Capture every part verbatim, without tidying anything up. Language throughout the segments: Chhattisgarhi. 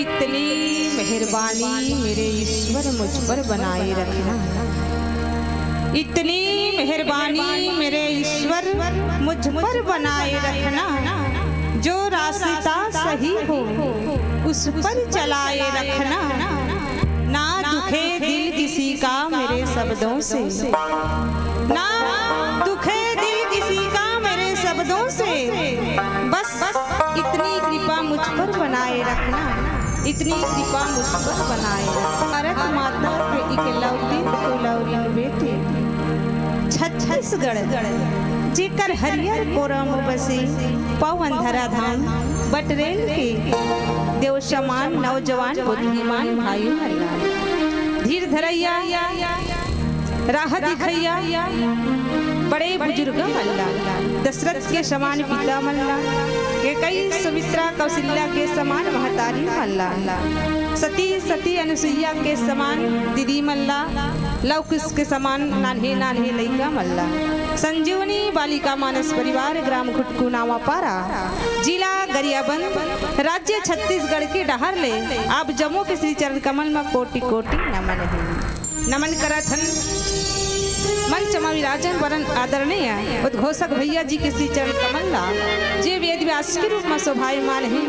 इतनी मेहरबानी मेरे ईश्वर मुझ पर बनाए रखना, इतनी मेहरबानी मेरे ईश्वर मुझ पर बनाए रखना, जो रास्ता सही हो उस पर चलाए रखना, ना दुखे दिल किसी का मेरे शब्दों से, ना दुखे दिल किसी का मेरे शब्दों से, बस इतनी कृपा मुझ पर बनाए रखना, इतनी कृपा मुझ पर बनाए रखना। भारत माता के इकलौती दुलौरिन बेटी छत्तीसगढ़, जेकर हरियर कोरम बसे पवन धरा धाम बटरेल के देव समान नौजवान बुद्धिमान भाई मन ला, धीर धरैया, राह दिखैया बड़े बुजुर्ग मन ला, दशरथ के समान पिता मन ला, कैकई सुमित्रा कौशल्या के समान महतारी मन ला, सती सती अनुसुईया के समान दीदी मन ला, लव कुश के समान नान्हे नान्हे लइका मन ला। संजीवनी बालिका मानस परिवार, ग्राम घुटकू नावापारा, जिला गरियाबंद, राज्य छत्तीसगढ़ के डहर ले आप जम्मो के श्री चरण कमल म कोटि कोटि नमन हे। नमन करत हन मंच म विराजन वरन आदरणीय उद्घोषक भैया जी के श्री चरण कमल ला, जे वेद व्यास के रूप म शोभायमान हे।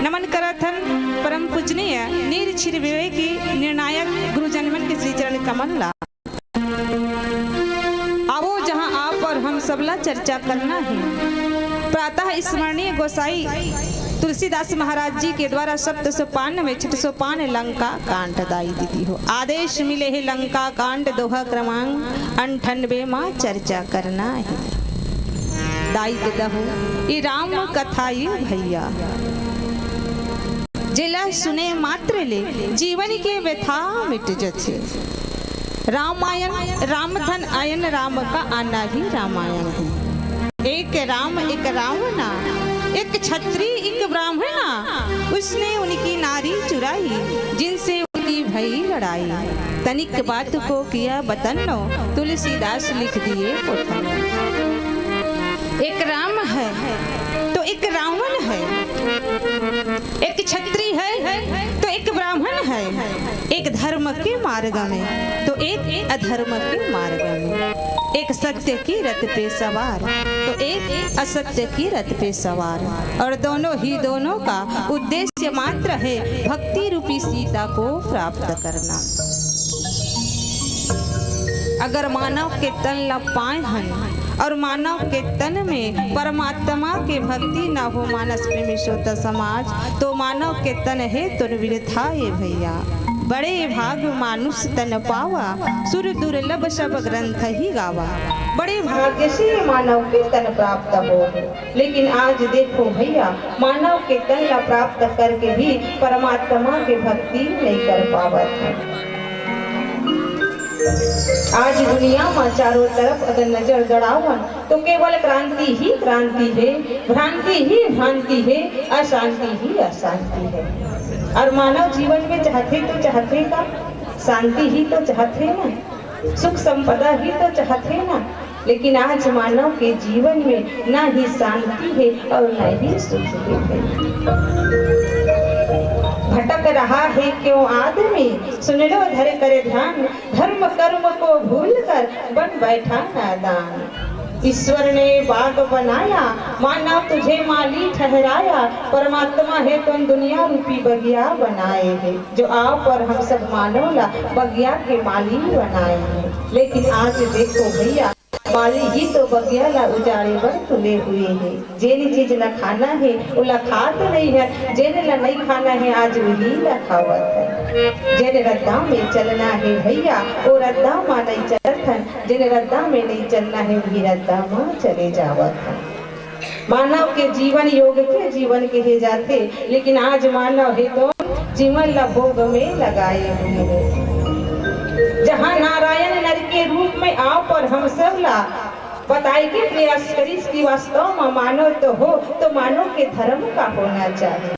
नमन करत हन परम पूजनीय नीर क्षीर विवेकी निर्णायक गुरुजन मन के श्री चरण कमल ला। आवो जहाँ आप और हम सबला चर्चा करना हे। प्रातः स्मरणीय गोसाई तुलसीदास महाराज जी के द्वारा सप्त सोपान में छठ सोपान लंका कांड दाई दीदी हो। आदेश मिले हे लंका कांड दोहा क्रमांक अंठानबे मा चर्चा करना हे। दाई दीदी हो, ये राम कथा ये भैया, जेला सुने मात्र ले जीवन के व्यथा मिट जथे। रामायण रामधन आयन, राम का आना ही रामायण हे। एक राम एक रावणा, एक छत्री एक ब्राह्मणा, उसने उनकी नारी चुराई, जिनसे उनकी भई लड़ाई। तनिक बात को किया बतन्नो, तुलसीदास लिख दिए पोथन। एक राम है तो एक रावण है, एक छत्री है तो एक ब्राह्मण है, एक धर्म के मार्ग में तो एक अधर्म के मार्ग में, एक सत्य की रथ पे सवार तो एक असत्य की रथ पे सवार, और दोनों ही दोनों का उद्देश्य मात्र है भक्ति रूपी सीता को प्राप्त करना। अगर मानव के तन ला पाए हन और मानव के तन में परमात्मा के भक्ति ना हो, मानस प्रेमी श्रोता समाज, तो मानव के तन हे तो व्यर्था ये भैया। बड़े भाग मानुष तन पावा, सुर दुर्लभ सब ग्रंथ ही गावा। बड़े भाग्य से मानव के तन प्राप्त हो, लेकिन आज देखो भैया, मानव के तन ला प्राप्त करके भी परमात्मा के भक्ति नहीं कर पावत है। आज दुनिया में चारों तरफ अगर नजर दौड़ावन तो केवल क्रांति ही क्रांति है, भ्रांति ही भ्रांति है, अशांति ही अशांति है। और मानव जीवन में चाहते तो चाहते का, शांति ही तो चाहते ना, सुख संपदा ही तो चाहते ना, लेकिन आज मानव के जीवन में ना ही शांति है और ना ही सुख है। भटक रहा है क्यों आदमी, सुन लो धर कर ध्यान, धर्म कर्म को भूल कर बन बैठा नादान। ईश्वर ने बाग बनाया, मानव तुझे माली ठहराया, परमात्मा है तो दुनिया रूपी बगिया बनाए है, जो आप और हम सब मानव ला बगिया के माली बनाए है। लेकिन आज देखो भैया, माली ही तो बगिया ला उजाड़े बर तुले हुए है। जेन चीज ला खाना है, ओला खात नहीं है। जेन ला नहीं खाना है, आज वही ला खावत है। जेन रद्दा में चलना है भैया, वो रद्दा मा नहीं चलत हन। जेन रद्दा में नहीं चलना है, वही रद्दा मा चले जावत हन। मानव के जीवन योग के जीवन कहे जाथे, लेकिन आज मानव हे तो जीवन ला भोग में लगाए हुए है। जहाँ नारायण नर के रूप में आप और हम सब ला बताए के प्रयास करिस कि वास्तव में मानव तो हो, तो मानव के धर्म का होना चाहिए।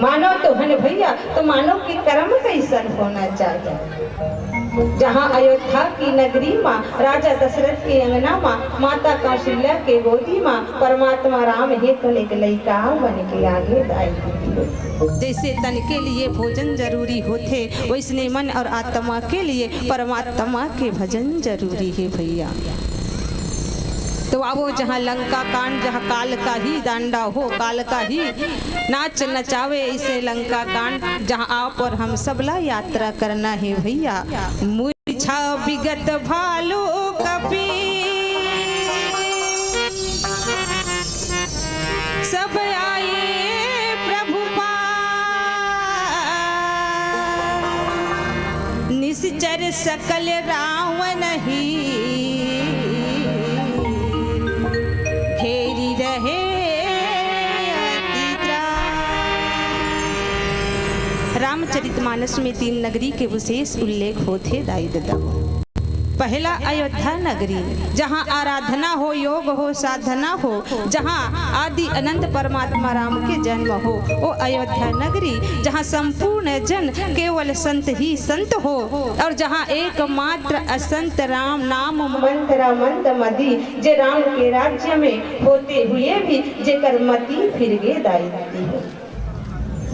मानव तो हन भैया, तो मानव के कर्म कैसन होना चाहिए। जहाँ अयोध्या की नगरी मा राजा दशरथ के अंगना मा माता कौशल्या के गोदी मा परमात्मा राम हे तो एक लइका बन के आगे दाई दीदी हो। जैसे तन के लिए भोजन जरूरी होथे, वैसने मन और आत्मा के लिए परमात्मा के भजन जरूरी हे भैया। तो आवो जहाँ लंका कांड, जहाँ काल का ही डांडा हो, काल का ही नाच नचावे, ऐसे लंका कांड, जहाँ आप और हम सबला यात्रा करना हे भैया। मूर्छा विगत भालू कपि सब आए प्रभु पास। निश्चर सकल रावण ही घेरी रहे अति त्रास। रामचरितमानस में तीन नगरी के विशेष उल्लेख होथे दाई ददा। पहला अयोध्या नगरी, जहाँ आराधना हो, योग हो, साधना हो, जहाँ आदि अनंत परमात्मा राम के जन्म हो, वो अयोध्या नगरी, जहाँ संपूर्ण जन केवल संत ही संत हो, और जहाँ एकमात्र असंत राम नाम मंत्र मंद मदी, जे राम के राज्य में होते हुए भी जेकर मति फिर गे दाई दीदी हो।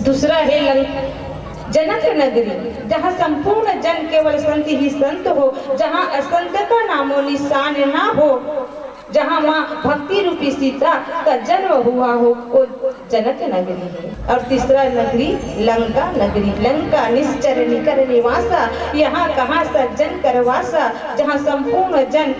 दूसरा हे लंक-, जनक नगरी, जहाँ संपूर्ण जन केवल संत ही संत हो, जहाँ असंत का नामो निशान ना हो, जहाँ माँ भक्ति रूपी सीता का जन्म हुआ हो, वो जनक नगरी है। और तीसरा नगरी लंका नगरी, लंका निश्चर निकर निवासा, यहाँ कहाँ सज्जन करवासा, जहाँ संपूर्ण जन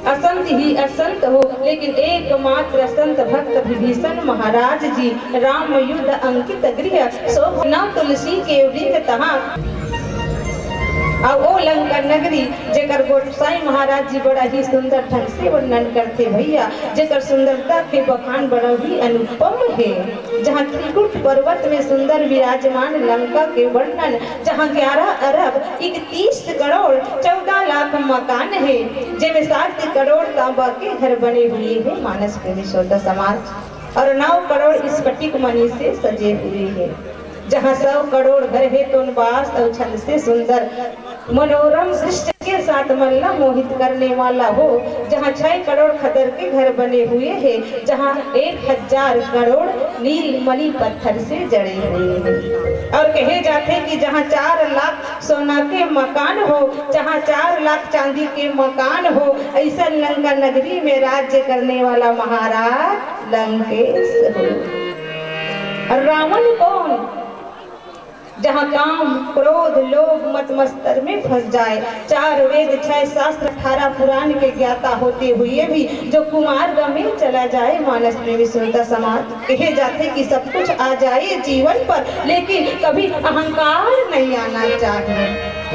असंत ही असंत हो, लेकिन एकमात्र संत भक्त विभीषण महाराज जी, राम युद्ध अंकित गृह, शोभा नव तुलसी के वृक्ष तहाँ। अब ओ लंका नगरी, जेकर गोसाई महाराज जी बड़ा ही सुंदर ढंग से वर्णन करथे भैया, जेकर सुंदरता के बखान बड़ा ही अनुपम हे, जहाँ त्रिकुट पर्वत में सुंदर विराजमान लंका के वर्णन, जहाँ ग्यारह अरब इकतीस करोड़ चौदह लाख मकान हे, जेमे सात करोड़ तांबा के घर बने हुए हे, मानस के विश्वता समाज, और नौ करोड़ स्फटिक मणि से सजे हुए हे, जहाँ सौ करोड़ घर हे, तोन बास और छंद से सुंदर मनोरम दृश्य के साथ मन ला मोहित करने वाला हो, जहाँ छह करोड़ खदर के घर बने हुए हे, जहाँ एक हजार करोड़ नील मणि पत्थर से जड़े हुए हे। और कहे जाथे कि जहाँ चार लाख सोना के मकान हो, जहाँ चार लाख चांदी के मकान हो, ऐसन लंका नगरी में राज्य करने वाला महाराज लंकेश हो। और रावण कौन? जहाँ काम, क्रोध, लोभ, मत मत्सर में फंस जाए, चार वेद, छह शास्त्र, अठारह पुराण के ज्ञाता होते हुए भी जो कुमार्ग में चला जाए, मानस प्रेमी श्रोता समाज, कहे जाथे कि सब कुछ आ जाए जीवन पर, लेकिन कभी अहंकार नहीं आना चाहिए।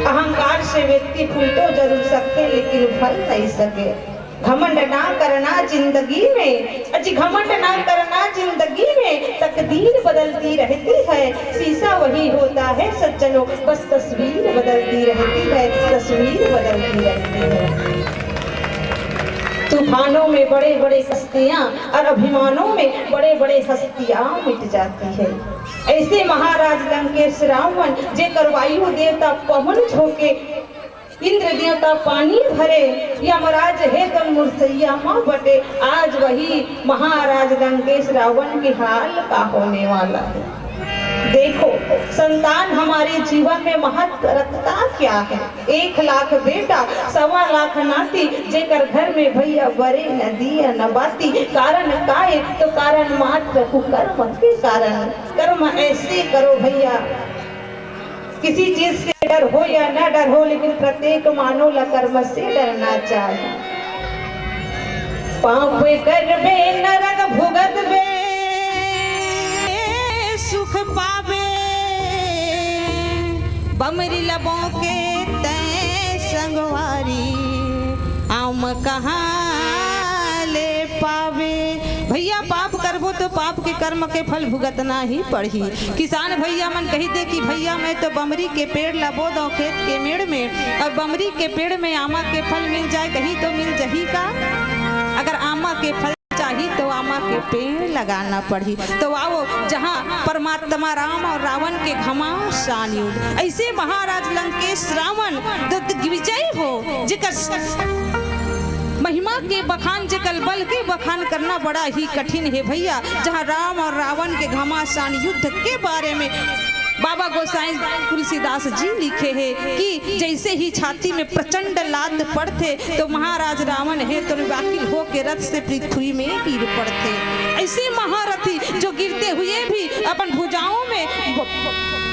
अहंकार से व्यक्ति फूल तो जरूर सकते, लेकिन फल नहीं सके। घमंड ना करना जिंदगी में, अजी, घमंड ना करना जिंदगी में, तकदीर बदलती रहती है, शीशा वही होता है सज्जनों, बस तस्वीर बदलती रहती है, तस्वीर बदलती रहती है। तूफानों में बड़े बड़े कश्तियां और अभिमानों में बड़े बड़े हस्तियां मिट जाती है। ऐसे महाराज लंकेश रावण, जेकर वायु देवता पवन झोंके, इंद्र देवता पानी भरे, यमराज हे तन मुरसैया माँ बटे, आज वही महाराज लंकेश रावण के हाल का होने वाला है। देखो, संतान हमारे जीवन में महत्व रखता क्या है? एक लाख बेटा, सवा लाख नाती, जेकर घर में भैया बरे न दिया न बाती। कारण काय? तो कारण मात्र कुकर्म के कारण। कर्म ऐसे करो भैया, किसी चीज से डर हो या ना डर हो, लेकिन प्रत्येक मानव ला कर्म से डरना चाहिए। पाप करबे नरक भुगतबे सुख पाबे, बमरी लबों के तय संगवारी, आम कहाँ ले पाबे। भैया, पाप करबो तो पाप के कर्म के फल भुगतना ही पड़ही। किसान भैया मन कही दे कि भैया, मैं तो बमरी के पेड़ ला बो दो खेत के मेड़ में, और बमरी के पेड़ में आमा के फल मिल जाए, कहीं तो मिल जही का? अगर आमा के फल चाही तो आमा के पेड़ लगाना पड़ही। तो आओ, जहाँ परमात्मा राम और रावण के घमासान युद्ध, ऐसे महाराज लंकेश रावण द-, द-, विजयी हो, जेकर महिमा के बखान, जेकर बल के बखान करना बड़ा ही कठिन हे भैया। जहाँ राम और रावण के घमासान युद्ध के बारे में बाबा गोसाई तुलसीदास जी लिखे हे कि जैसे ही छाती में प्रचंड लात पड़थे, तो महाराज रावण हे तो व्याकुल होके रथ से पृथ्वी में गिर पड़थे। ऐसे महारथी जो गिरते हुए भी अपन भुजाओं में ब-,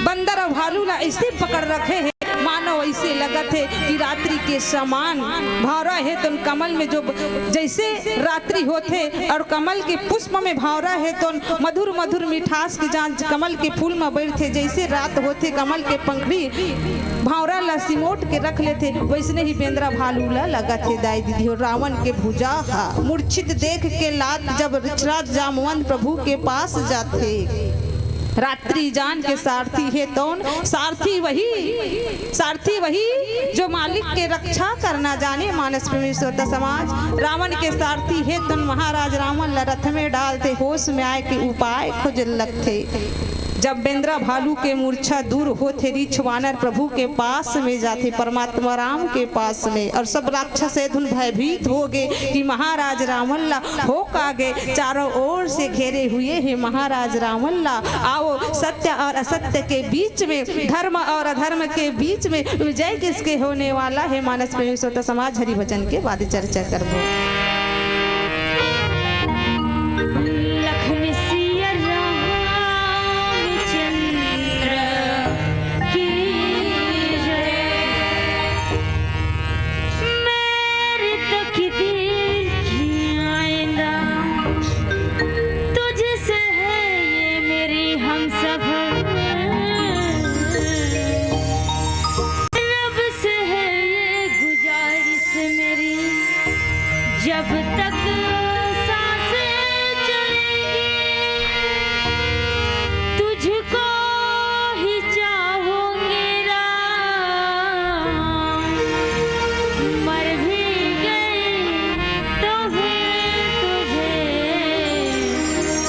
बंदर और भालू ला ऐसे पकड़ रखे हे, मानो ऐसे लगत हे कि रात्रि के समान। भौंरा हे तो कमल में जो ब-, जैसे रात्रि होथे और कमल के पुष्प में भौंरा हे तो मधुर मधुर मिठास के जांच कमल के फूल में बैठथे, जैसे रात होथे कमल के पंखड़ी भौंरा ला सिमोट के रख लेथे, वैसने ही बेंदरा भालू ला लगत हे दाई दीदी हो। रावण के भुजा हा मूर्छित देख के लात जब ऋक्षराज जामवंत प्रभु के पास जाथे। रात्रि जान के सारथी हे तौन, सारथी वही, सारथी वही जो मालिक के रक्षा करना जाने। मानस प्रेमी श्रोता समाज, रावण के सारथी हे तौन महाराज रावण ला रथ में डालथे, होश में आए के उपाय खोजे लगथे। जब बेंदरा भालू के मूर्छा दूर होथे, ऋछ वानर प्रभु के पास में जाथे, परमात्मा राम के पास में, और सब राक्षस हे धुन भयभीत हो गे कि महाराज रावण ला हो का गे, चारों ओर से घेरे हुए हे महाराज रावण ला। आओ, सत्य और असत्य के बीच में, धर्म और अधर्म के बीच में विजय किसके होने वाला हे? मानस प्रेमी श्रोता समाज, हरि भजन के बाद चर्चा करबो। लखन सिया रामचंद्र की जय। मेरी तकदीर की आइंदा तुझसे है ये मेरी हमसफर। रब से है ये गुजारिश मेरी, जब तक सांसें चलेंगी, तुझको ही चाहूंगी राम। मर भी गई तो फिर तुझे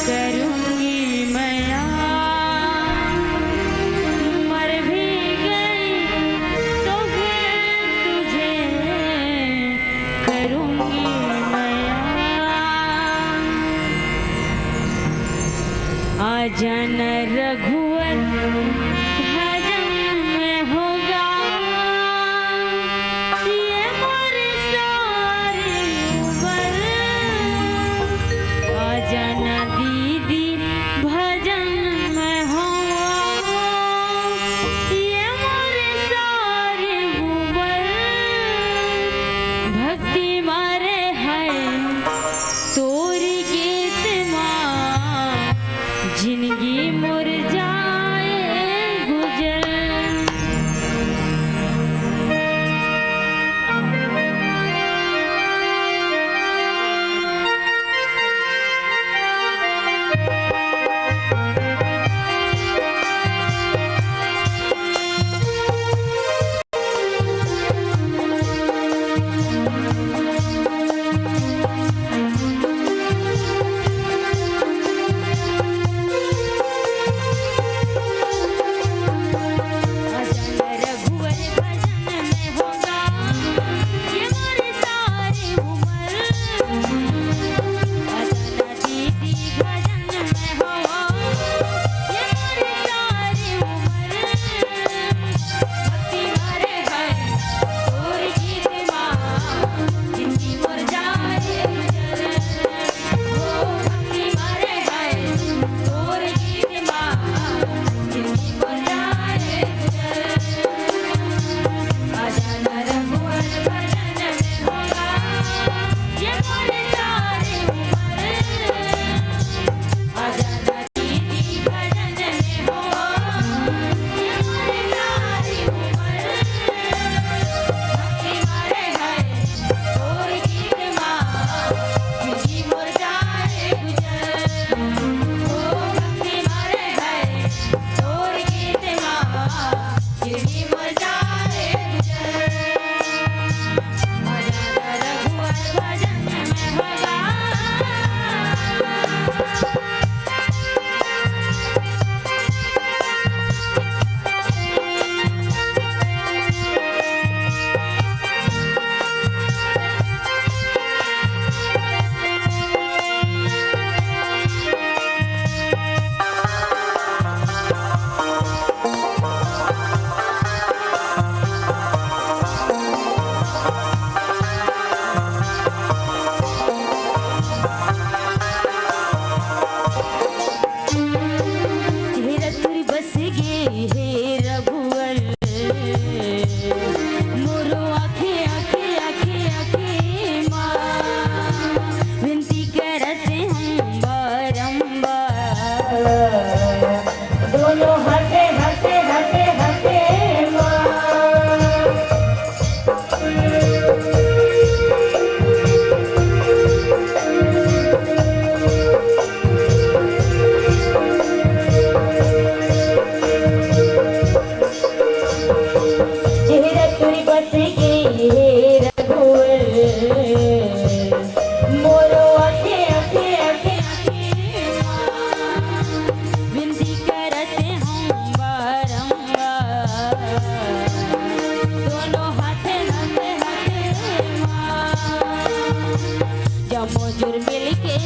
करूंगी मैं याद। मर भी गई तो फिर तुझे करूंगी मैं याद। आ जाना रघुवर भजन में होगा ये मोर सारी उम्र। आ जाना दीदी भजन में हो ये मोर सारी उम्र। भक्ति मारे है तोर गीत मा जिंदगी मोर जाए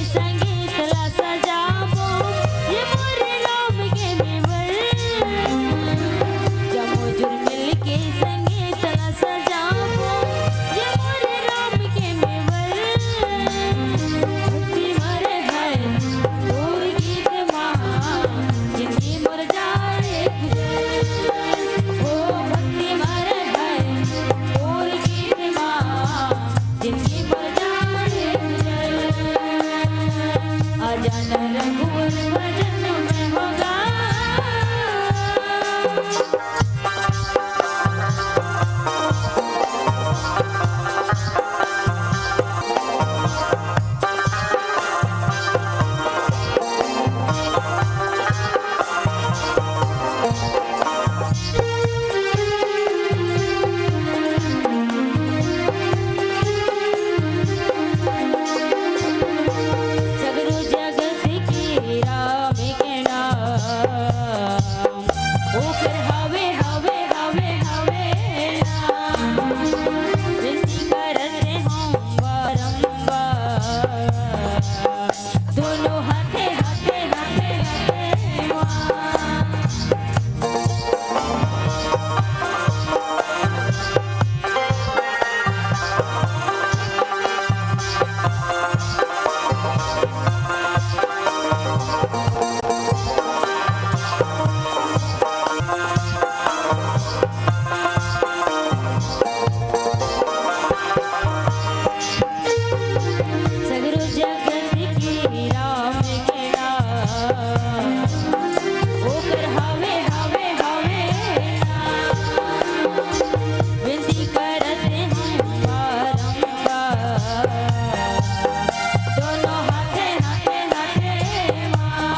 संगीत ला सजाबो, ये मोरे राम के मेवर। जम्मो जुर मिल के संगीत ला सजाबो, ये मोरे राम के मेवर। भक्ति मारे है तोर गीत मा, जिंदगी मोर जाए गुजर। ओ भक्ति मारे है तोर गीत मा, जिंदगी मोर जाए गुजर। आजा न रघुवर भजन में होगा। सगरो जगत के राम के नाम, ओकर हवे, हवे, हवे, हवे नाम। विनती करत हौं बारंबार, दोनों हाथे, हाथे, हाथे, हाथे माँ। सगरो जगत के राम के नाम, ओकर हवे, हवे, हवे नाम। विनती करत हौं बारंबार, दोनों हाथे, हाथे, हाथे माँ।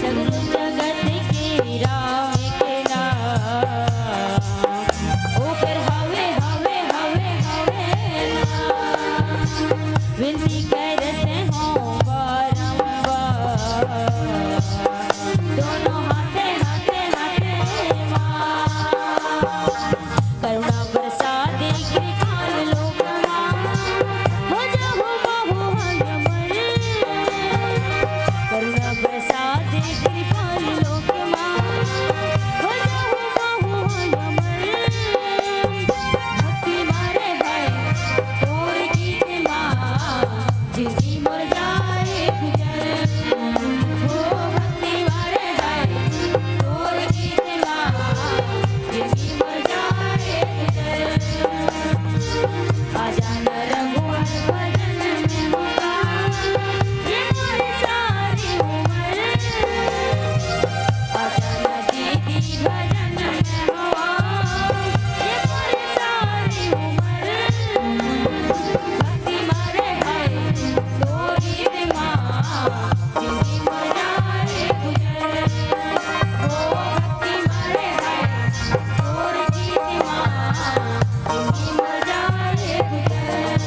सगरो जगत के राम के नाम, ओकर हवे, हवे, हवे, हवे नाम। विनती करत हौं बारंबार, दोनों हाथे, हाथे, हाथे माँ। करुणा बरसा दे कृपाल लोक मा, हो जाहु महु हर अमर। करुणा बरसा दे कृपाल लोक मा, हो जाहु महु हर अमर। भक्ति मारे है तोर गीत मा, जिंदगी मोर जाए गुजर। हो भक्ति मारे है तोर गीत मा, जिंदगी मोर जाए गुजर। आजा न रघुवर भजन में होगा, ये मोर सारी उमर। आजा न दीदी भजन में हो, ये मोर सारी उमर। भक्ति मारे है तोर गीत मा, जिंदगी मोर जाए गुजर। हो भक्ति मारे है तोर गीत मा, जिंदगी मोर जाए गुजर।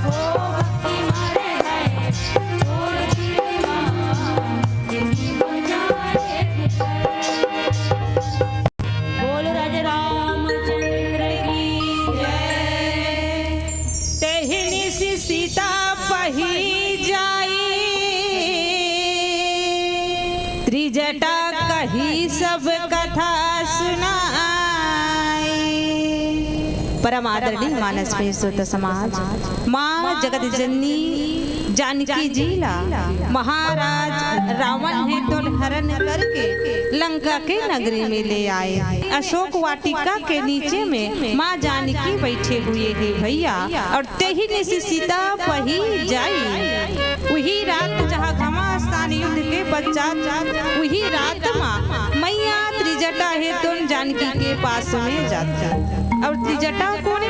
हो भक्ति मारे है तोर गीत मा, जिंदगी मोर जाए गुजर। बोलो राजा रामचंद्र की जय। तेहि निसि सीता पही जाई, त्रिजटा कही सब कथा सुनाई। परम आदरणीय मानस में श्रोता समाज, माँ जगत जननी जानकी जी ला महाराज रावण हे तोन हरण करके लंका के नगरी में ले आए। अशोक वाटिका के नीचे में माँ जानकी बैठे हुए हे भैया, और तेही निसि सीता पही जाई। उही रात जहाँ घमासान युद्ध के पश्चात, उही रात मा मैया त्रिजटा हे तोन जानकी के पास में जाती। और त्रिजटा कोने?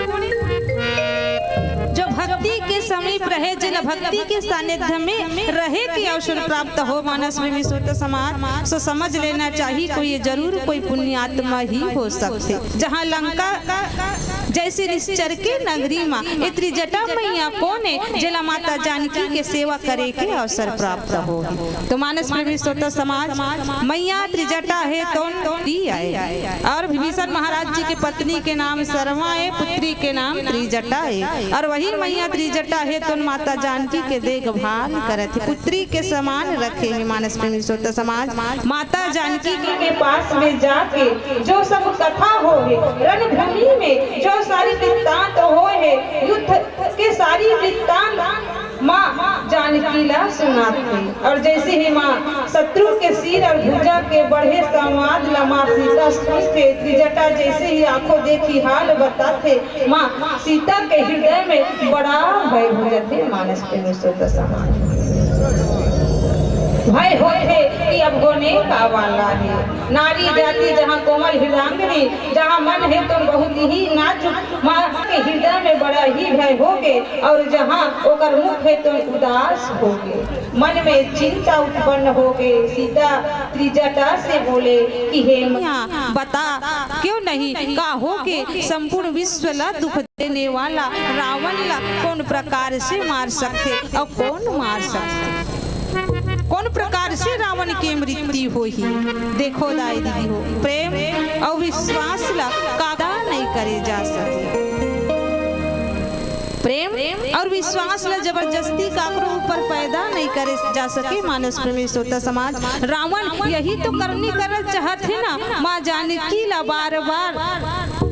जो भक्ति के समीप रहे, जेला भक्ति के सानिध्य में रहे के अवसर प्राप्त हो, मानस प्रेमी श्रोता समाज, सो समझ लेना चाहिए, कोई ये जरूर कोई पुण्यात्मा ही हो सकथे। जहाँ लंका जैसे निश्चर के नगरी मा ये त्रिजटा मैया कोन हे, जेला माता जानकी के सेवा करे के अवसर प्राप्त हो। तो मानस प्रेमी श्रोता समाज, मैया त्रिजटा हे तोन ती आए, और विभीषण महाराज जी के पत्नी के नाम सरमा हे, पुत्री के नाम त्रिजटा हे, और वही मैया त्रिजटा हे तोन माता जानकी के देखभाल करत हे, पुत्री के समान रखे हे। मानस प्रेमी श्रोता समाज, माता जानकी के पास में जाके जो सब कथा हो हे, रणभूमि में जो सारी वृत्तांत हो हे, युद्ध के सारी वृत्तांत माँ जानकी ला सुनाथे। और जैसे ही माँ शत्रु के सिर और भुजा के बढ़े संवाद ला माँ सीता सुनथे, त्रिजटा जैसे ही आंखों देखी हाल बताथे, माँ सीता के हृदय में बड़ा भय हो जाथे। मानस प्रेमी श्रोता समाज, भय होथे कि अब होने का वाला हे। नारी जाति जहाँ कोमल हृदयांगिनी, जहाँ मन हे तो बहुत ही नाजुक, माँ के हृदय में बड़ा ही भय होगे, और जहाँ ओकर मुख हे तो उदास होगे। मन में चिंता उत्पन्न होगे। सीता त्रिजटा से बोले कि हे मैया, बता, क्यों नहीं, का होगे? संपूर्ण विश्व ला दुख देने वाला रावण ला कौन प्रकार से मार सकथे और कौन मार सकथे? कौन प्रकार से रावण के मृत्यु होही? देखो दाई दीदी हो, प्रेम और विश्वास ला कादा नहीं करे जा सके। प्रेम और विश्वास ला जबरदस्ती काकरो ऊपर पैदा नहीं करे जा सके। मानस प्रेमी श्रोता समाज, रावण यही तो करनी करना चाहत हे ना, माँ जानकी ला बार बार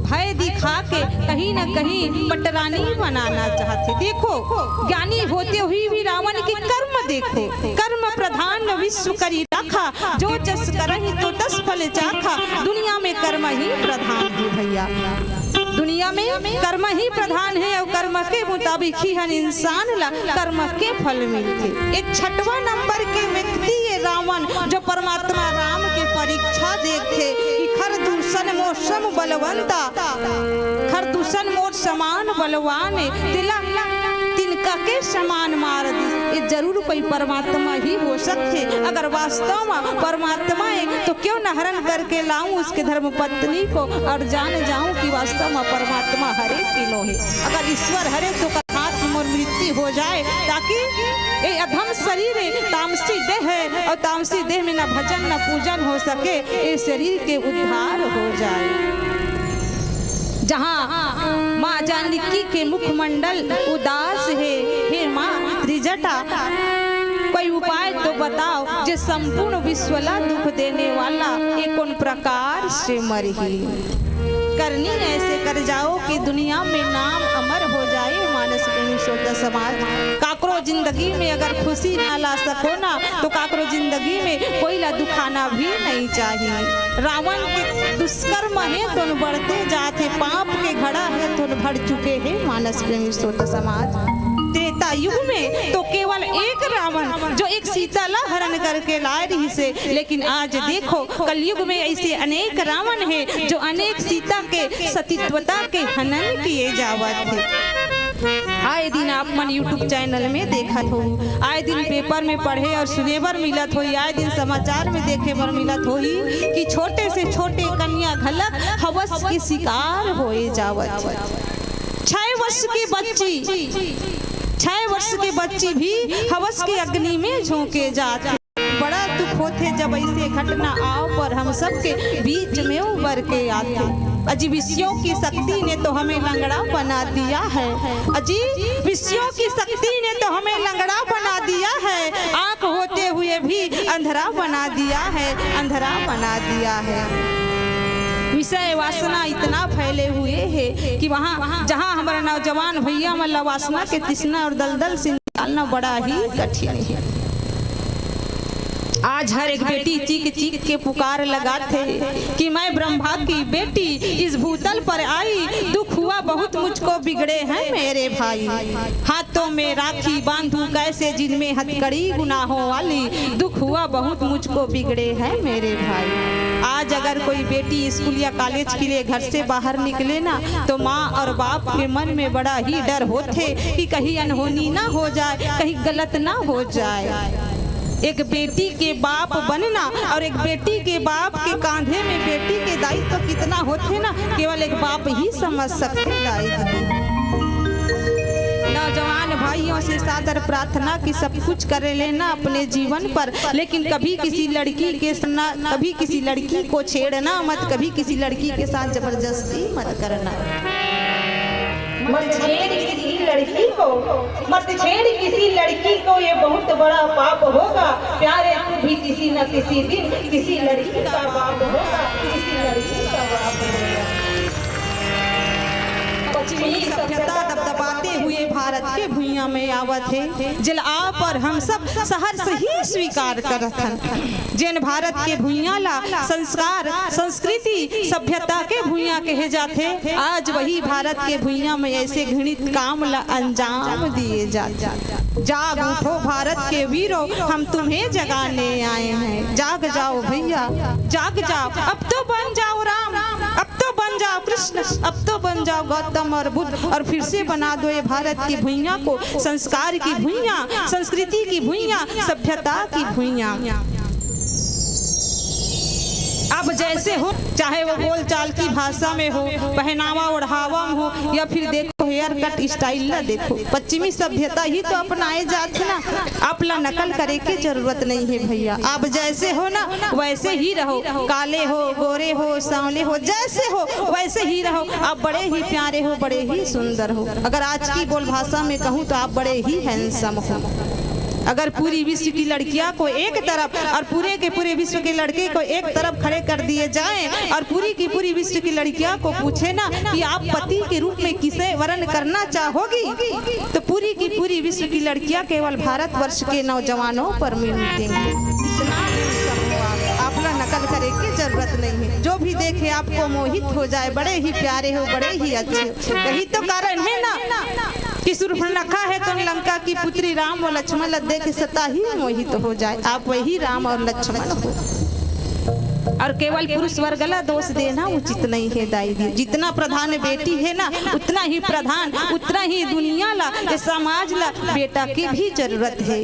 भय दिखा के कहीं न कहीं पटरानी बनाना चाहत हे। देखो, ज्ञानी होते हुए भी रावण के कर्म देखो, कर्म प्रधान विश्व करी राखा, जो जस करहि तो तस फल चाखा। दुनिया में कर्म ही प्रधान हे भैया, दुनिया में कर्म ही प्रधान हे और कर्म के मुताबिक ही हर इंसान ला कर्म के फल मिलथे। एक छठवां नंबर के व्यक्ति ये रावण, जो परमात्मा राम के परीक्षा देखथे कि खर दूषण मोर सम बलवंता, खर दूषण मोर समान बलवान हे, तेला तिनका के समान मार दिस। ये जरूर कोई परमात्मा ही हो सकथे। अगर वास्तव में परमात्मा हे तो क्यों न हरण करके लाऊं उसके धर्म पत्नी को और जान जाऊं कि वास्तव में परमात्मा हरे कि नो हे। अगर ईश्वर हरे तो ओकर हाथ मोर मृत्यु हो जाए, ताकि ये अधम शरीर हे, तामसी देह हे और तामसी देह में न भजन न पूजन हो सके, ये शरीर के उद्धार हो जाए। जहाँ माँ जानकी के मुखमंडल उदास हे, हे माँ त्रिजटा, कोई उपाय तो बताओ, जे संपूर्ण विश्व ला दुख देने वाला ये कौन प्रकार से मरही? करनी ऐसे कर जाओ कि दुनिया में नाम अमर हो जाए। मानस प्रेमी श्रोता समाज, काकरो जिंदगी में अगर खुशी ना ला सको ना, तो काकरो जिंदगी में कोई ला दुखाना भी नहीं चाहिए। रावण के दुष्कर्म हे तोन बढ़ते जात हे, पाप के घड़ा हे तोन भर चुके हे। मानस प्रेमी श्रोता समाज, त्रेता युग में तो केवल एक रावण, जो एक सीता ला हरण करके लाए रहिस हे, लेकिन आज देखो, कलयुग में ऐसे अनेक रावण हे, जो अनेक सीता के सतीत्वता के हनन किए जावत हे। आए दिन आप मन YouTube चैनल में देखत हो, आए दिन पेपर में पढ़े और सुने बर मिलत होही, आए दिन समाचार में देखे बर मिलत होही कि छोटे से छोटे कन्या घलक हवस के शिकार होए जावत हे। छह वर्ष की बच्ची, छह वर्ष की बच्ची भी हवस के अग्नि में झोंके जात हे। बड़ा दुख होथे जब ऐसे घटना आव पर हम सबके बीच में उबर के आथे। अजी, विषयों की शक्ति ने तो हमें लंगड़ा बना दिया है। अजी, विषयों की शक्ति ने तो हमें लंगड़ा बना दिया है। आंख होते हुए भी अंधरा बना दिया है, अंधरा बना दिया है। विषय वासना इतना फैले हुए हे कि वहाँ, जहाँ हमारा नौजवान भैया मन ला वासना के तृष्णा और दलदल से निकालना बड़ा ही कठिन हे। आज हर एक बेटी चीख चीख के पुकार लगाथे कि मैं ब्रह्मा की बेटी इस भूतल पर आई, दुख हुआ बहुत मुझको, बिगड़े हैं मेरे भाई। हाथ हाथों में राखी बांधूं कैसे, जिनमें हथकड़ी गुनाहों वाली, दुख हुआ बहुत मुझको बिगड़े हैं मेरे भाई। आज अगर कोई बेटी स्कूल या कॉलेज के लिए घर से बाहर निकले ना, तो माँ और बाप के मन में बड़ा ही डर होथे कि कहीं अनहोनी ना हो जाए, कहीं गलत ना हो जाए। एक बेटी के बाप बनना और एक बेटी के बाप के कांधे में बेटी के दायित्व कितना होथे ना, केवल एक बाप ही समझ सकथे दाई दीदी। नौजवान भाइयों से सादर प्रार्थना कि सब कुछ कर लेना अपने जीवन पर, लेकिन कभी किसी लड़की के साथ, कभी किसी लड़की को छेड़ना मत, कभी किसी लड़की के साथ जबरदस्ती मत करना। मत छेड़ किसी लड़की को, मत छेड़ किसी लड़की को, ये बहुत बड़ा पाप होगा। प्यारे, तू भी किसी न किसी दिन किसी लड़की का बाप होगा, किसी लड़की का बाप होगा। पश्चिमी सभ्यता दबदबाते हुए भारत के भुइयां में आवत हे, जेला आप और हम सब सहर्ष ही स्वीकार करत हन। जेन भारत के भुइयां ला संस्कार, संस्कृति, सभ्यता के भुइयां कहे जाथे, आज वही भारत के भुइयां में ऐसे घृणित काम ला अंजाम दिए जाथे। जाग उठो भारत के वीरो, हम तुम्हें जगाने आए हैं। जाग जाओ भैया, जाग जाओ, अब तो बन जाओ राम, अब तो बन जाओ कृष्ण, अब तो बन जाओ गौतम और बुद्ध, और फिर से बना दो ये भारत की भुइयां को संस्कार की भुइयां, संस्कृति की भुइयां, सभ्यता की भुइयां। आप जैसे हो, चाहे वो बोलचाल की भाषा में हो, पहनावा ओढ़ावा में हो, या फिर देखो हेयर कट स्टाइल ला देखो, पश्चिमी सभ्यता ही तो अपनाए जात हे ना। आप ला नकल करे के जरूरत नहीं है भैया, आप जैसे हो ना वैसे ही रहो, काले हो, गोरे हो, सांवले हो, जैसे हो वैसे ही रहो। आप बड़े ही प्यारे हो, बड़े ही सुंदर हो। अगर आज की बोल भाषा में कहूँ तो आप बड़े ही हैंडसम हो। अगर पूरी विश्व की लड़कियां को एक तरफ और पूरे के पूरे विश्व के लड़के को एक तरफ खड़े कर दिए जाएं और पूरी की पूरी विश्व की लड़कियां को पूछे ना कि आप पति के रूप में किसे वरण करना चाहोगी, तो पूरी की पूरी विश्व की लड़कियां केवल भारतवर्ष के नौजवानों पर मिलती हैं। इतना handsome हो आप, आप ला नकल करे की जरूरत नहीं है। जो भी देखे आपको मोहित हो जाए, बड़े ही प्यारे हो, बड़े ही अच्छे हो। यही तो कारण है ना कि शूर्पणखा है तो लंका की पुत्री राम और लक्ष्मण ला देख सदा ही मोहित हो जाए। आप वही राम और लक्ष्मण हो। और केवल पुरुष वर्ग ला दोष देना उचित नहीं है दाई जी। जितना प्रधान बेटी है ना, उतना ही प्रधान, उतना ही दुनिया ला, ये समाज ला बेटा की भी जरूरत है।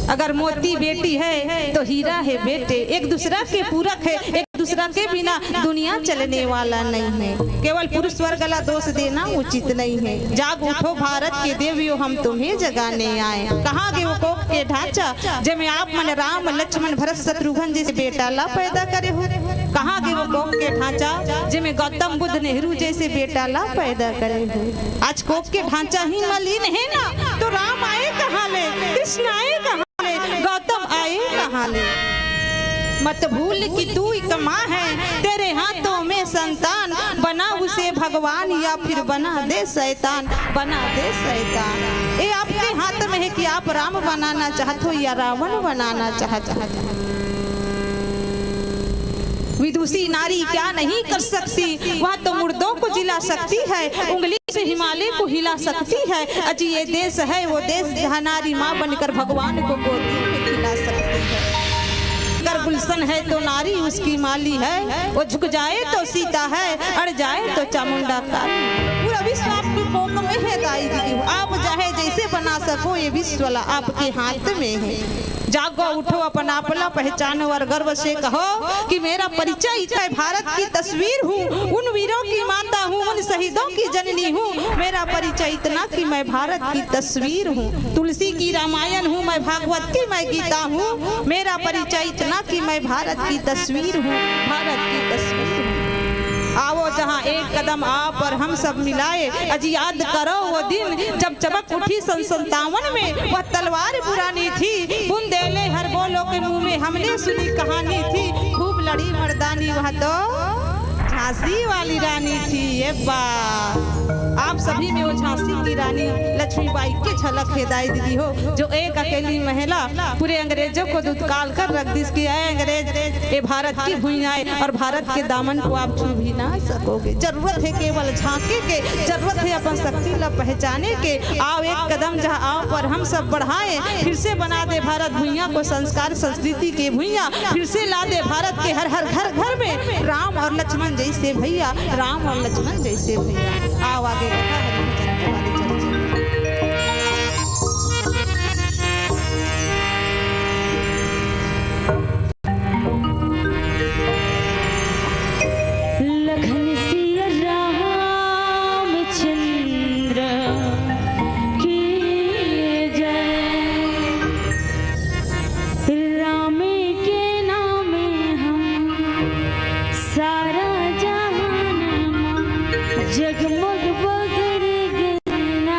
अगर मोती बेटी है तो हीरा है बेटे, एक दूसरा के पूरक है, एक दूसरा के बिना दुनिया चलने वाला नहीं है। केवल पुरुष वर्ग ला दोष देना उचित नहीं है। जाग उठो भारत के देवियो, हम तुम्हें जगाने आए। कहाँ गे वो कोख के ढांचा, जेमे आप मन राम, लक्ष्मण, भरत, शत्रुघ्न जैसे बेटा ला पैदा करे हो? कहाँ गे वो कोख के ढांचा, जेमे गौतम बुद्ध, नेहरू जैसे बेटा ला पैदा करे हो? आज कोख के ढांचा ही मलिन है ना, तो राम आए कहाँ ले, कृष्ण आए कहाँ ले, गौतम आए कहाँ ले? मत भूल कि तू एक माँ है, तेरे हाथों में संतान, बना उसे भगवान या फिर बना दे शैतान, बना दे शैतान। ये आपके हाथ में है कि आप राम बनाना चाहते हो या रावण बनाना चाहते हो। विदुषी नारी क्या नहीं कर सकती, वह तो मुर्दों को जिला सकती है, उंगली से हिमालय को हिला सकती है। अजी ये देश है वो देश, जहाँ नारी माँ बनकर भगवान को गोदी में खिला सकती है। अगर गुलशन है तो नारी उसकी माली है, वो झुक जाए तो सीता है, अड़ जाए तो चामुंडा काली। पूरा विश्व आपकी कोख में है दाई दीदी, आप चाहे जैसे बना सको, ये विश्व ला आपके हाथ में है। जागो उठो, अपन आप ला पहचानो और गर्व से कहो कि मेरा परिचय, मैं भारत की तस्वीर हूँ, उन वीरों की माता हूँ, उन शहीदों की जननी हूँ। मेरा परिचय इतना कि मैं भारत की तस्वीर हूँ, तुलसी की रामायण हूँ, मैं भागवत की मैं गीता हूँ। मेरा परिचय इतना कि मैं भारत की तस्वीर हूँ, भारत की तस्वीर हूँ। आओ जहाँ एक कदम आप और हम सब मिलाए, अजी याद करो वो दिन जब चमक उठी सन सत्तावन में, वह तलवार पुरानी थी। बुंदेले हर बोलो के मुंह में हमने सुनी कहानी थी। खूब लड़ी मर्दानी वह तो झांसी वाली रानी थी ये बा। आप सभी में वो झांसी की रानी लक्ष्मीबाई की झलक है दाई दीदी हो, जो एक अकेली महिला पूरे अंग्रेजों को दुत्काल कर रख दिस कि ऐ अंग्रेज, ये भारत की भुइयां है और भारत के दामन को आप छू भी ना सकोगे। जरूरत है केवल झांके के, जरूरत है अपन शक्ति ला पहचाने के। आओ एक कदम जहां आओ पर हम सब बढ़ाएं, फिर से बना दे भारत भुइयां को संस्कार संस्कृति के भुइयां, फिर से ला दे भारत के हर हर घर घर में राम और लक्ष्मण जैसे भैया, राम और लक्ष्मण जैसे भैया। आओ आगे कथा हरि भजन के वाली चर्चा। लखन सिया रामचंद्र की जय। राम के नाम हम सारा जहान मा जगमग बगर गना।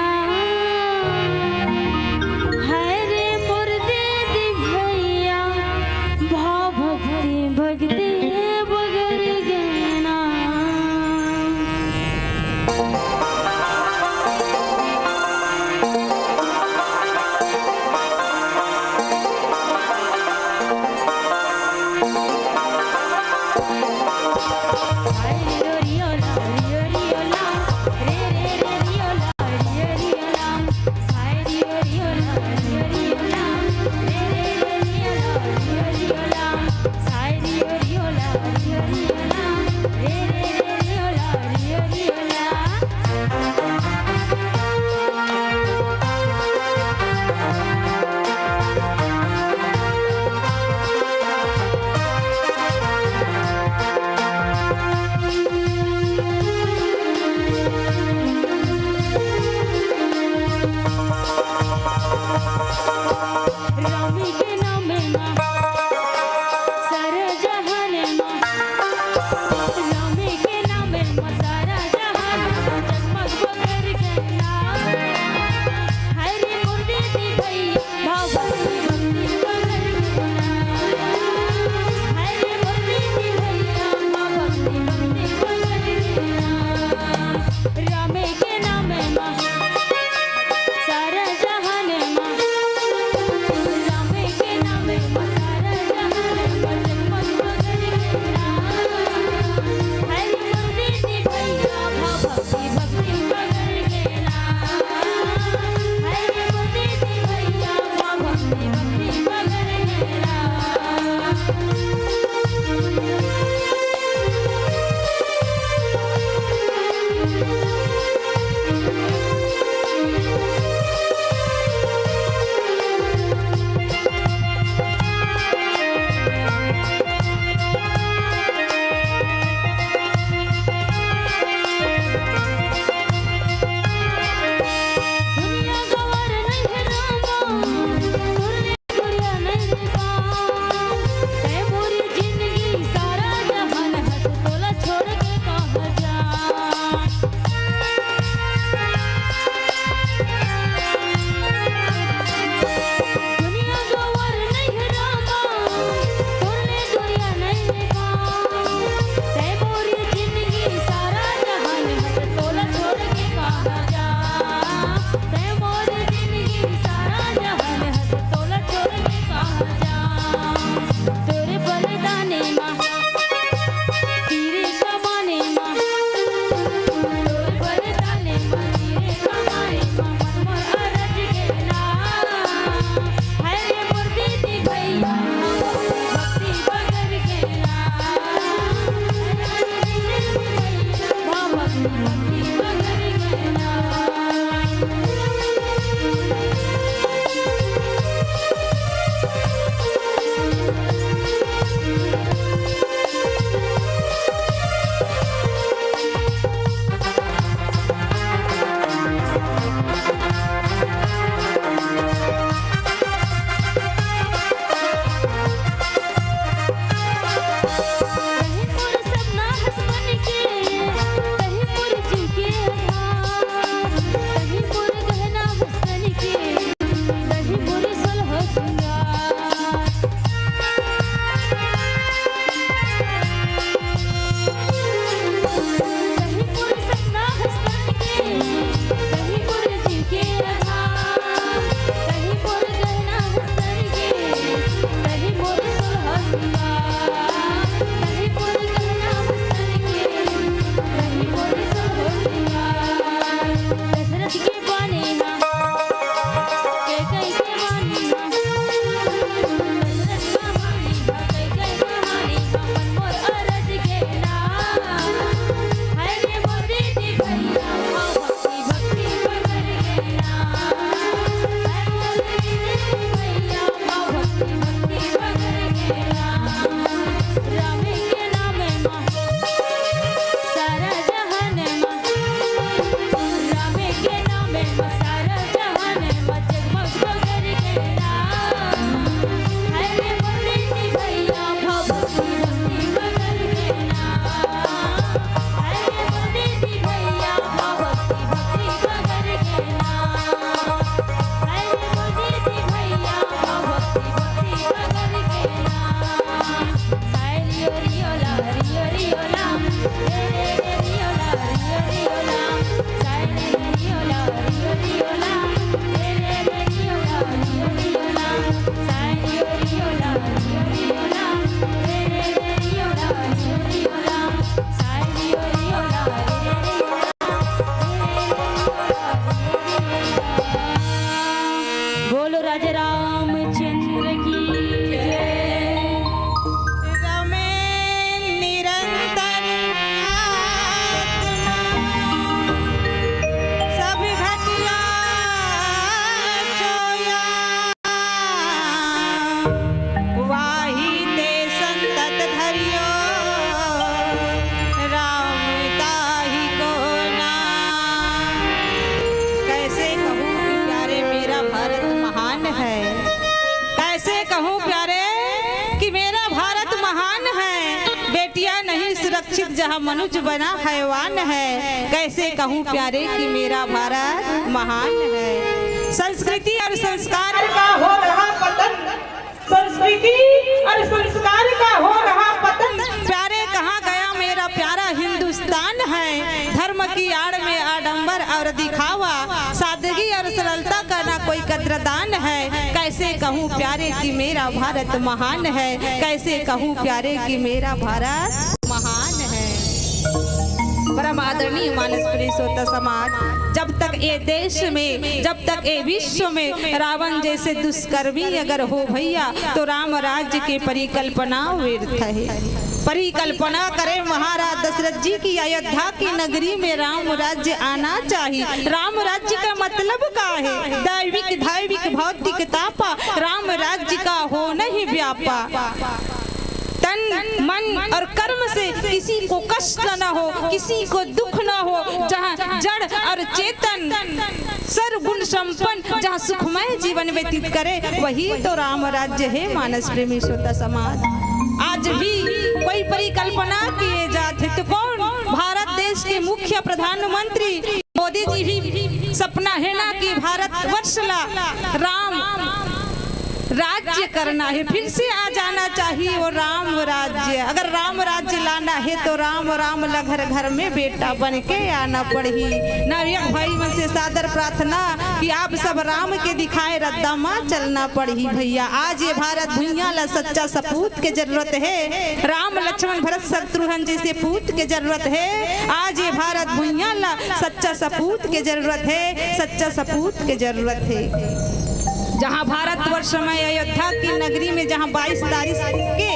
सुरक्षित, जहाँ मनुष्य बना हैवान है। कैसे कहूँ प्यारे कि मेरा भारत महान है। संस्कृति और संस्कार का हो रहा पतन, संस्कृति और संस्कार का हो रहा पतन। प्यारे, कहाँ गया मेरा प्यारा हिंदुस्तान है। धर्म की आड़ में आडंबर और दिखावा, सादगी और सरलता का ना कोई कद्रदान है। कैसे कहूँ प्यारे कि मेरा भारत महान है। कैसे कहूँ प्यारे कि मेरा भारत महान है। परम आदरणीय मानस प्रेमी श्रोता समाज, जब तक ये देश में, जब तक ये विश्व में रावण जैसे दुष्कर्मी अगर हो भैया, तो राम राज्य की परिकल्पना व्यर्थ है। परिकल्पना करे महाराज दशरथ जी की, अयोध्या की नगरी में राम राज्य आना चाहिए। राम राज्य का मतलब का है? दैविक, धार्मिक, भौतिक तापा, राम राज्य का हो नहीं व्यापा। तन, मन और कर्म से किसी को कष्ट न हो, किसी को दुख न हो, जहाँ जड़ और चेतन सर्वगुण संपन्न, जहाँ सुखमय जीवन व्यतीत करे, वही तो राम राज्य है। मानस प्रेमी श्रोता समाज, आज भी कोई परिकल्पना किए जात है तो कौन? भारत देश के मुख्य प्रधानमंत्री मोदी जी भी सपना है ना कि भारत वर्ष ला राम राज्य करना है, फिर से आ जाना चाहिए वो राम राज्य। अगर राम राज्य लाना है तो राम, राम ला घर घर में बेटा बन के आना पड़ही। नवयुवक भाई मन से सादर प्रार्थना कि आप सब राम के दिखाए रद्दा मा चलना पड़ही भैया। आज ये भारत भुइयां ला सच्चा सपूत के जरूरत है। राम लक्ष्मण भरत शत्रुघ्न जैसे पूत के जरूरत है। आज ये भारत भुइयां ला सच्चा सपूत के जरूरत है, सच्चा सपूत के जरूरत है। जहां भारतवर्ष में अयोध्या की नगरी में जहां बाईस तारीख के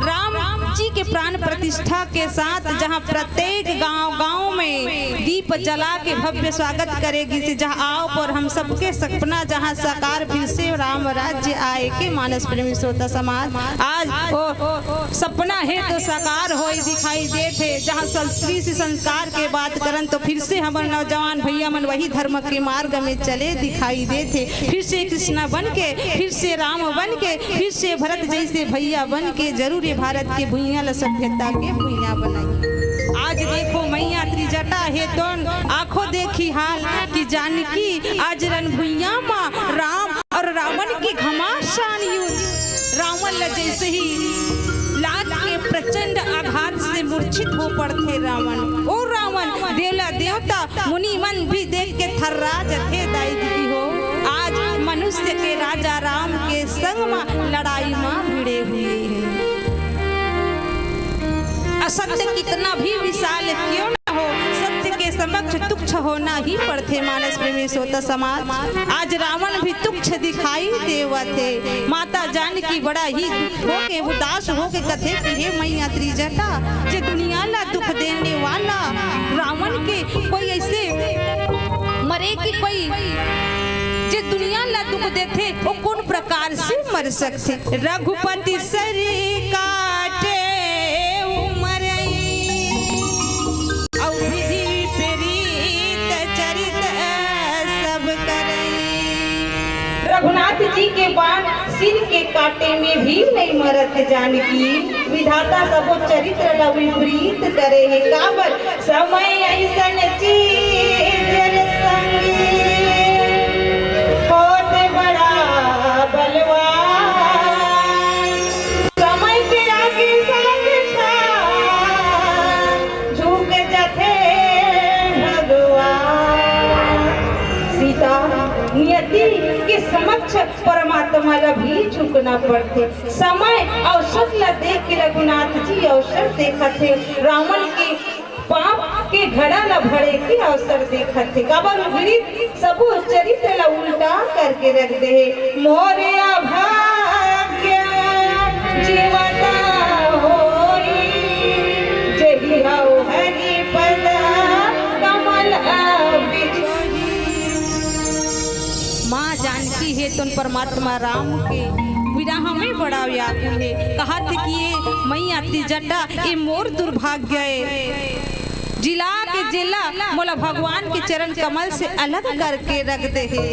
राम जी के प्राण प्रतिष्ठा के साथ जहां प्रत्येक गांव गांव में दीप जला के भव्य स्वागत करेगी से जहां आओ पर हम सबके सपना जहां साकार फिर से राम राज्य आए के। मानस प्रेमी श्रोता समाज, आज ओ सपना हे तो साकार होई दिखाई देत हे। जहाँ संस्कृति से संस्कार के बात करन तो फिर से हमर नौजवान भैया मन वही धर्म के मार्ग में चले दिखाई देत हे। फिर से कृष्णा बन के, फिर से राम बन के, फिर से भरत जैसे भैया बन के जरूर ये भारत के भुइयां ला सभ्यता के भुइयां बनाई। आज देखो मैया त्रिजटा हे तोन आंखों देखी हाल कि जानकी आज रन भुइयां मा राम और रावण के घमासान युद्ध। रावण ला जैसे ही लात के प्रचंड आघात से मूर्छित हो पड़थे रावण। ओ रावण, देवला देवता मुनि मन भी देख के थर्रा जथे दाई दीदी हो। आज मनुष्य के राजा राम के संग मा लड़ाई मा भिड़े हुए हैं। असत्य कितना भी विशाल क्यों ना हो, सत्य के समक्ष तुच्छ होना ही पड़थे। मानस प्रेमी श्रोता समाज, आज रावण भी तुच्छ दिखाई देवत हे। माता जानकी बड़ा ही दुख होके, उदास होके कथे कि हे मैया त्रिजटा, जे दुनिया ला दुख देने वाला रावण के कोई ऐसे मरे कि कोई जे दुनिया ला दुख देथे, वो कौन प्रकार से मर सकथे? रघुपति सरी काटे उमरई, अउ विधि विपरीत चरित सब करई। रघुनाथ जी के बाण सिर के काटे में भी नहीं मरत जानकी, विधाता सबो चरित्र ला विपरीत करे हे। काबर समय अइसन चीज रे संगी, होत बड़ा बलवान। समय के आगे साक्षात झुक जथे भगवान। सीता, नियति के समक्ष परमात्मा ला भी झुकना पड़थे। समय अवसर ला देख के रघुनाथ जी अवसर देखत हे, रावण के पाप के घड़ा ला भरे के अवसर देखत हे। काबर विपरीत सबो चरित्र ला उल्टा करके रख दे हे। मोर अभाग्य जीवता होई, जहि हौ हरि पद कमल बिछोई। माँ जानकी हे तोन परमात्मा राम के विरह में बड़ा व्याकुल हे। कहत कि ये मैया त्रिजटा, ये मोर दुर्भाग्य हे। जिला के जिला मोला भगवान के चरण कमल से अलग करके रख दे हे।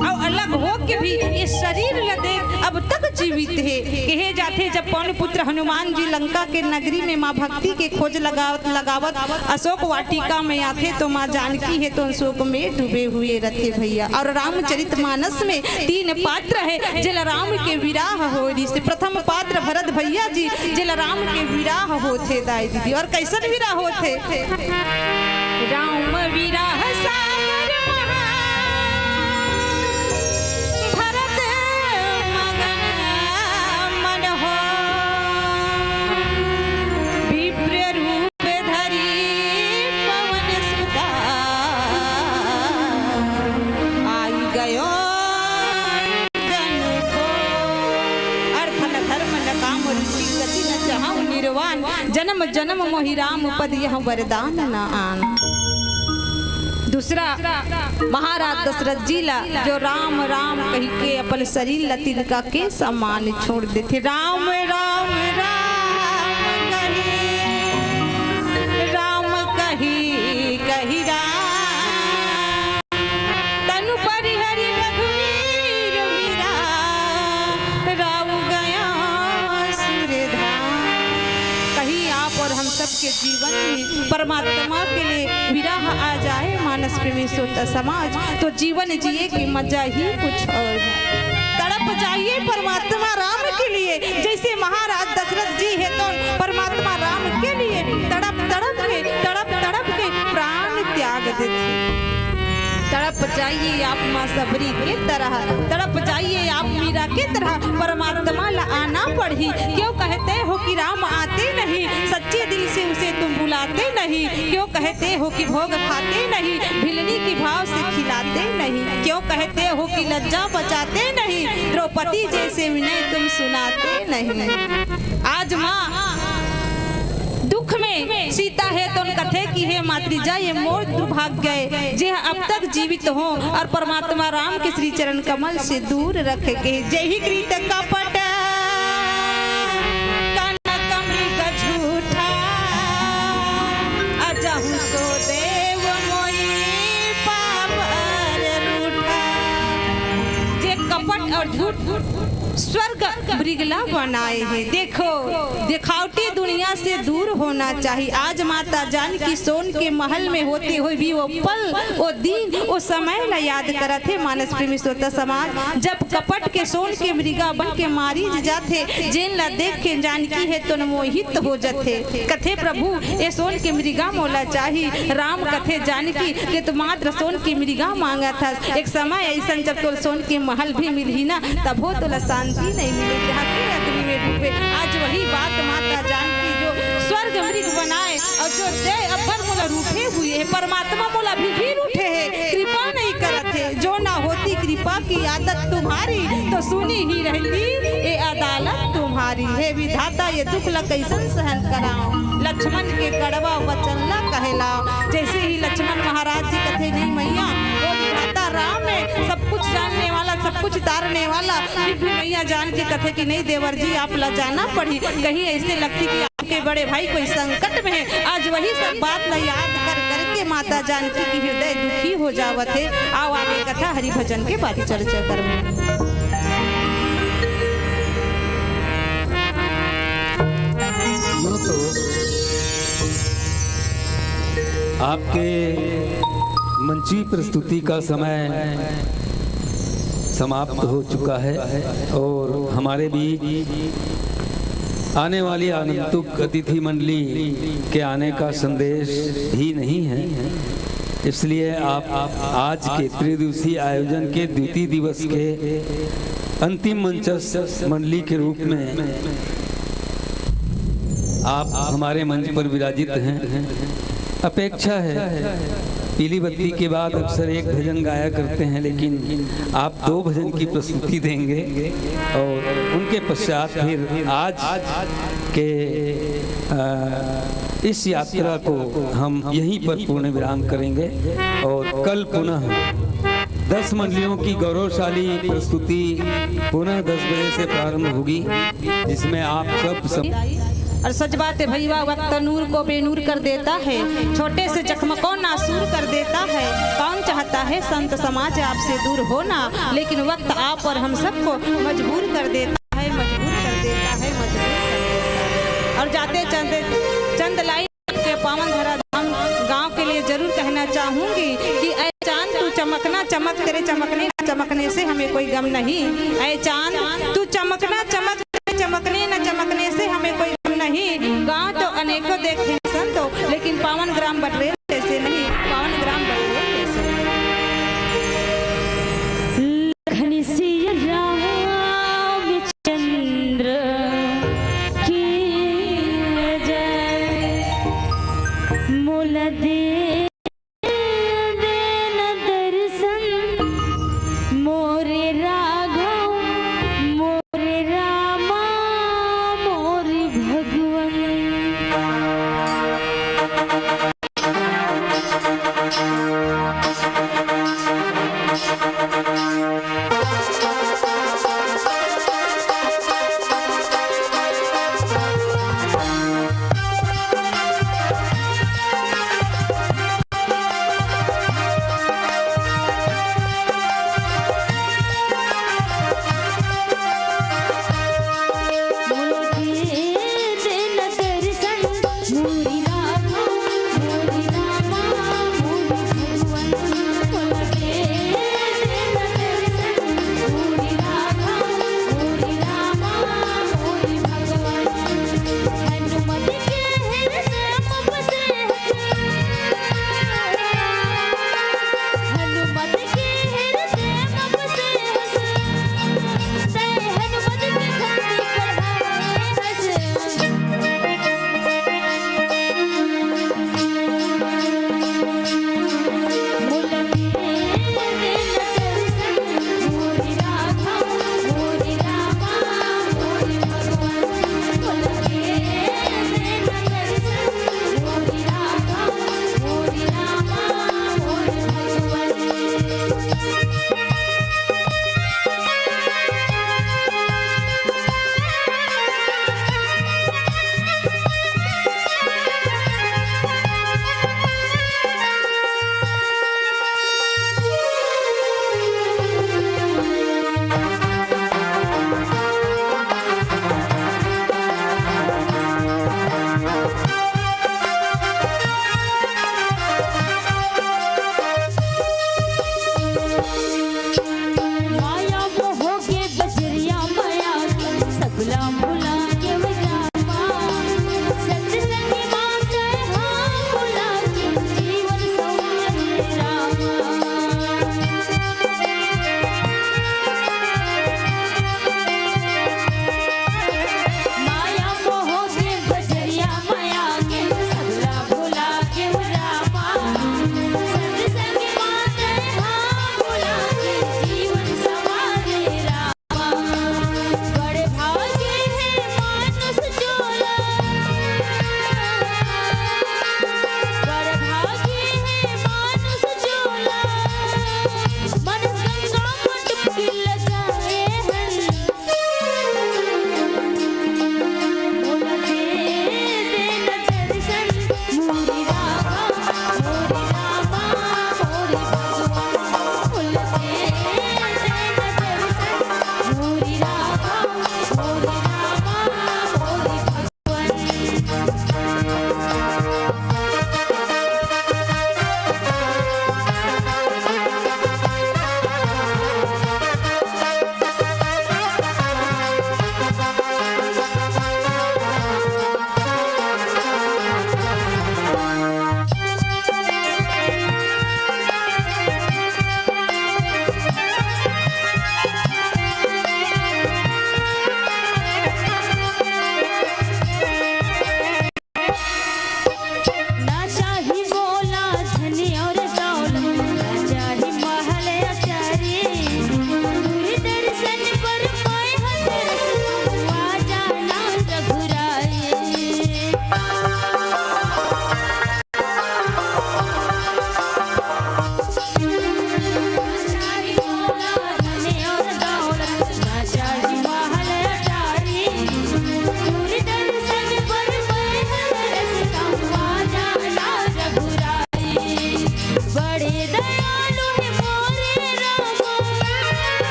अउ अलग होके भी ये शरीर ल देख अब तक जीवित हे। कहे जाथे, जब पवन पुत्र हनुमान जी लंका के नगरी में माँ भक्ति के खोज लगावत लगावत अशोक वाटिका में आथे, तो माँ जानकी हे तो शोक में डूबे हुए रथे भैया। अउ रामचरित मानस में तीन पात्र हे जेला राम के विराह होय रिहिसे। प्रथम पात्र भरत भैया जी, जेला राम के विराह होथे दाई दीदी। अउ कइसन विराह होथे? राम विराह सागर महा, भरत मगन मन हो, विप्र रूप धरी पवन सुता, आई गयो जन को। अर्थ न धर्म न काम रुचि, गति न चाहउँ निर्वाण, जन्म जन्म मोहि राम पद यह वरदान न आन। दूसरा, महाराज दशरथ जी ला जो राम राम कहि के अपन शरीर ला तिनका के समान छोड़ देथे। राम राम राम कही, राम कही कही राम, तनु परिहरि रघुवीर वीरा, राउ गया सुरधाम। कहीं आप और हम सबके जीवन में परमात्मा के लिए विरह आ जाए, मानस प्रेमी श्रोता समाज, तो जीवन जिए के मजा ही कुछ और है। तड़प जाइए परमात्मा राम के लिए, जैसे महाराज दशरथ जी हे तो परमात्मा राम के लिए तड़प तड़प के, तड़प तड़प के प्राण त्याग देथे। तड़प जाइए आप माँ सबरी के तरह, तड़प जाइए आप मीरा के तरह, परमात्मा ला आना पड़ही। क्यों कहते हो कि राम आते नहीं, सच्चे दिल से उसे तुम बुलाते नहीं? क्यों कहते हो कि भोग खाते नहीं, भिलनी के भाव से खिलाते नहीं? क्यों कहते हो कि लज्जा बचाते नहीं, द्रौपदी जैसे विनय तुम सुनाते नहीं? आज माँ दुख में सीता हे तो कथे कि हे मातृजा, ये मोर दुर्भाग्य हे, जे अब तक जीवित हो और परमात्मा राम के श्री चरण कमल से दूर रखे के। जेहि कृत कपट कनक मृग झूठा, अजहु सो देव मोहि पापर रूठा। जे कपट और झूठ स्वर्ग मृगला बनाए हे। देखो, दिखावटी दुनिया से दूर होना चाहिए। आज माता जानकी सोन के महल में होते हुए भी वो पल, वो दिन, वो समय ला याद करत हे। मानस प्रेमी श्रोता समाज, जब कपट के सोन के मृगा बन के मारी जाथे, जेन ला देख के जानकी हे तो मोहित हो जाथे। कथे, "प्रभु, ये सोन के मृगा मोला चाही।" राम कथे, "जानकी, ये तो मात्र सोन के मृगा मांगत हस। एक समय अइसन, जब तोला सोन के महल भी मिलही ना, तभो तोला शांति नहीं मिले, यहाँ के अग्नि में डूबे।" आज वही बात माता जानकी जो स्वर्ग मृग बनाए और जो दे अब्बर मोला रूठे हुए हे, परमात्मा मोला भी, भी रूठे हे, कृपा नहीं करत हे। जो ना होती कृपा की आदत तुम्हारी, तो सुनी ही रहती ये अदालत तुम्हारी। हे विधाता, ये दुख ला कैसन सहन कराओ, लक्ष्मण के कड़वा वचन ला कहलाओ। जैसे ही लक्ष्मण महाराज जी कथे, "नहीं मैया, वो विधाता राम है, सब कुछ जानने वाला, सब कुछ तारने वाला।" फिर भी मैया जानकी कथे कि, "नहीं देवर जी, आप ला जाना पड़ी, कहीं ऐसे लगती कि आपके बड़े भाई कोई संकट में है।" आज वही सब बात ला याद कर करके माता जानकी की हृदय दुखी हो जावत हे। आओ आगे कथा हरि भजन के बाद चर्चा करबो। यूं तो आपके मंची प्रस्तुति का समय समाप्त हो चुका है और हमारे बीच आने वाली आगंतुक अतिथि मंडली के आने का संदेश भी नहीं है। इसलिए आप आज के त्रिदिवसीय आयोजन के द्वितीय दिवस के अंतिम मंचस्थ मंडली के रूप में आप हमारे मंच पर विराजित हैं। अपेक्षा है, पीली बत्ती के बाद अक्सर एक भजन गाया करते हैं, लेकिन आप दो भजन की प्रस्तुति देंगे और उनके पश्चात फिर आज के, अ, इस यात्रा को हम यहीं पर पूर्ण विराम करेंगे और कल पुनः दस मंडलियों की गौरवशाली प्रस्तुति पुनः दस बजे से प्रारंभ होगी, जिसमें आप सब, सब और सच बात है भैया, वक्त नूर को बेनूर कर देता है, छोटे से जख्म को नासूर कर देता है। कौन चाहता है संत समाज आपसे दूर होना, लेकिन वक्त आप और हम सबको मजबूर कर देता है, मजबूर कर देता है, मजबूर कर देता है। और जाते चंद चंद लाइन के पावन धरा धाम गांव के लिए जरूर कहना चाहूंगी कि ऐ चांद तू चमकना चमक, तेरे चमकने न चमकने से हमें कोई गम नहीं। ऐ चांद तू चमकना चमक, तेरे चमकने न चमकने से हमें कोई गम नहीं। गांव तो अनेकों देखे संतो, लेकिन पावन ग्राम बटरेल जैसे नहीं, पावन ग्राम बटरेल जैसे नहीं। लखन सिया रामचंद्र की जय। मोला दे देना दर्शन, मोरे राघव, मोरे रामा, मोरे भगवन।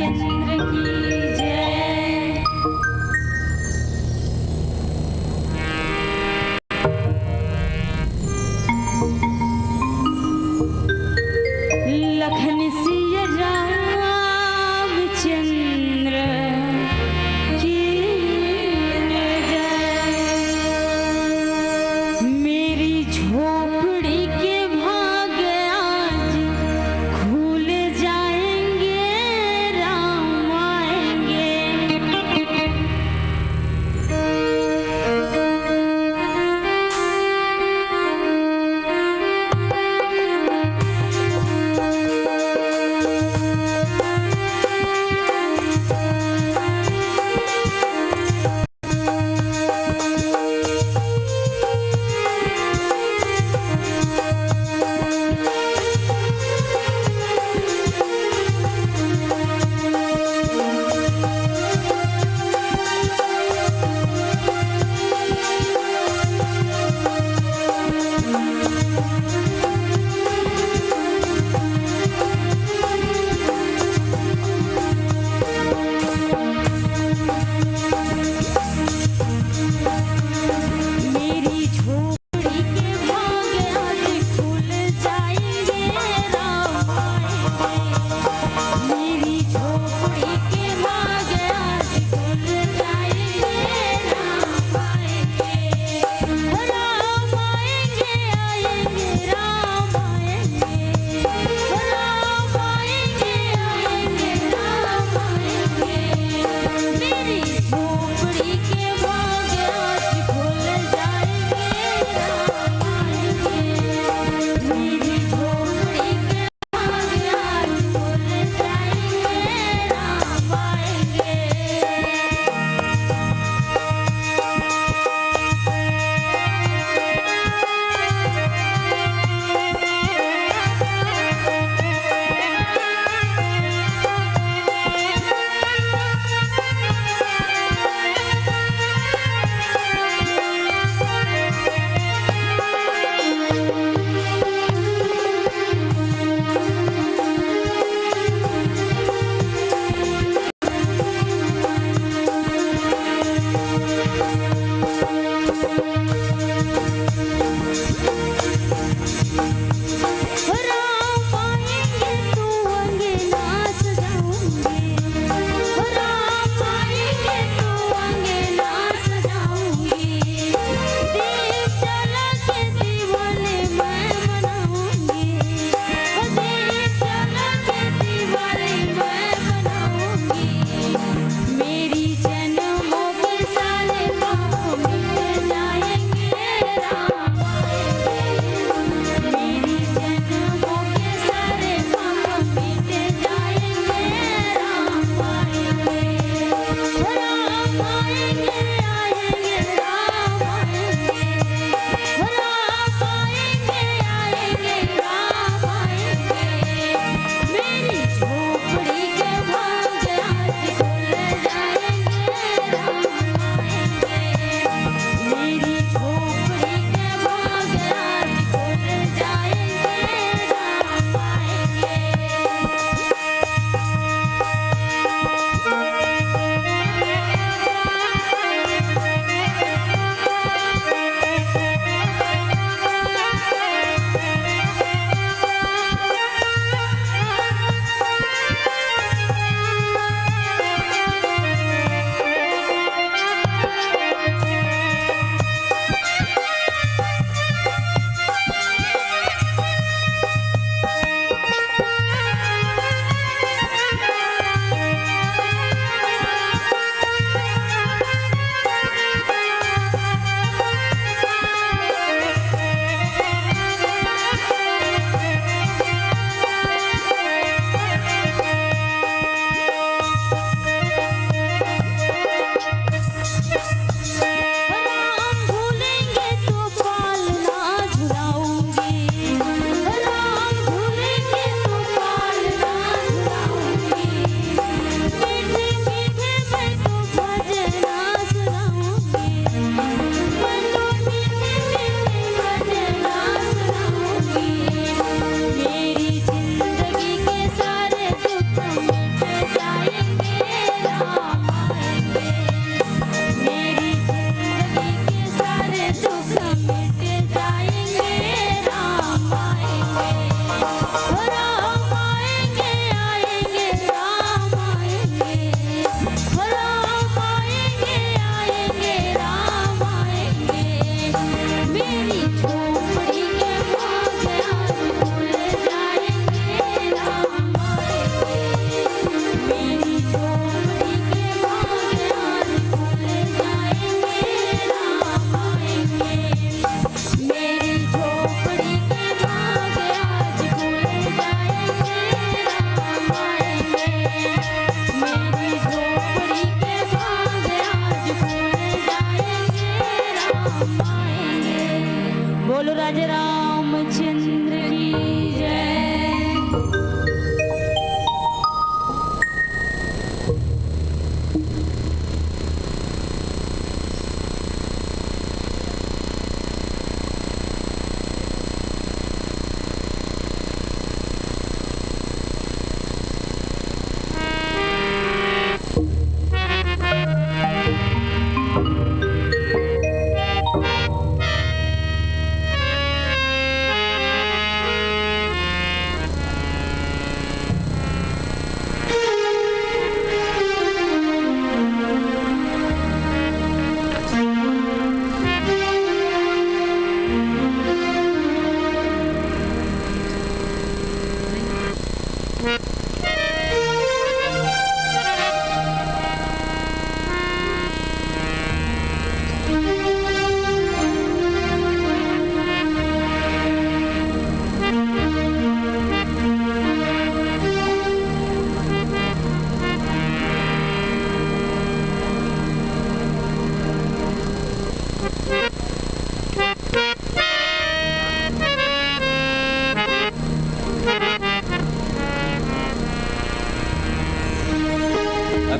रामचंद्र की जय। लखन सिया रामचंद्र की जय। मेरी झोपड़ी के भाग आज खुल जाएंगे राम आए।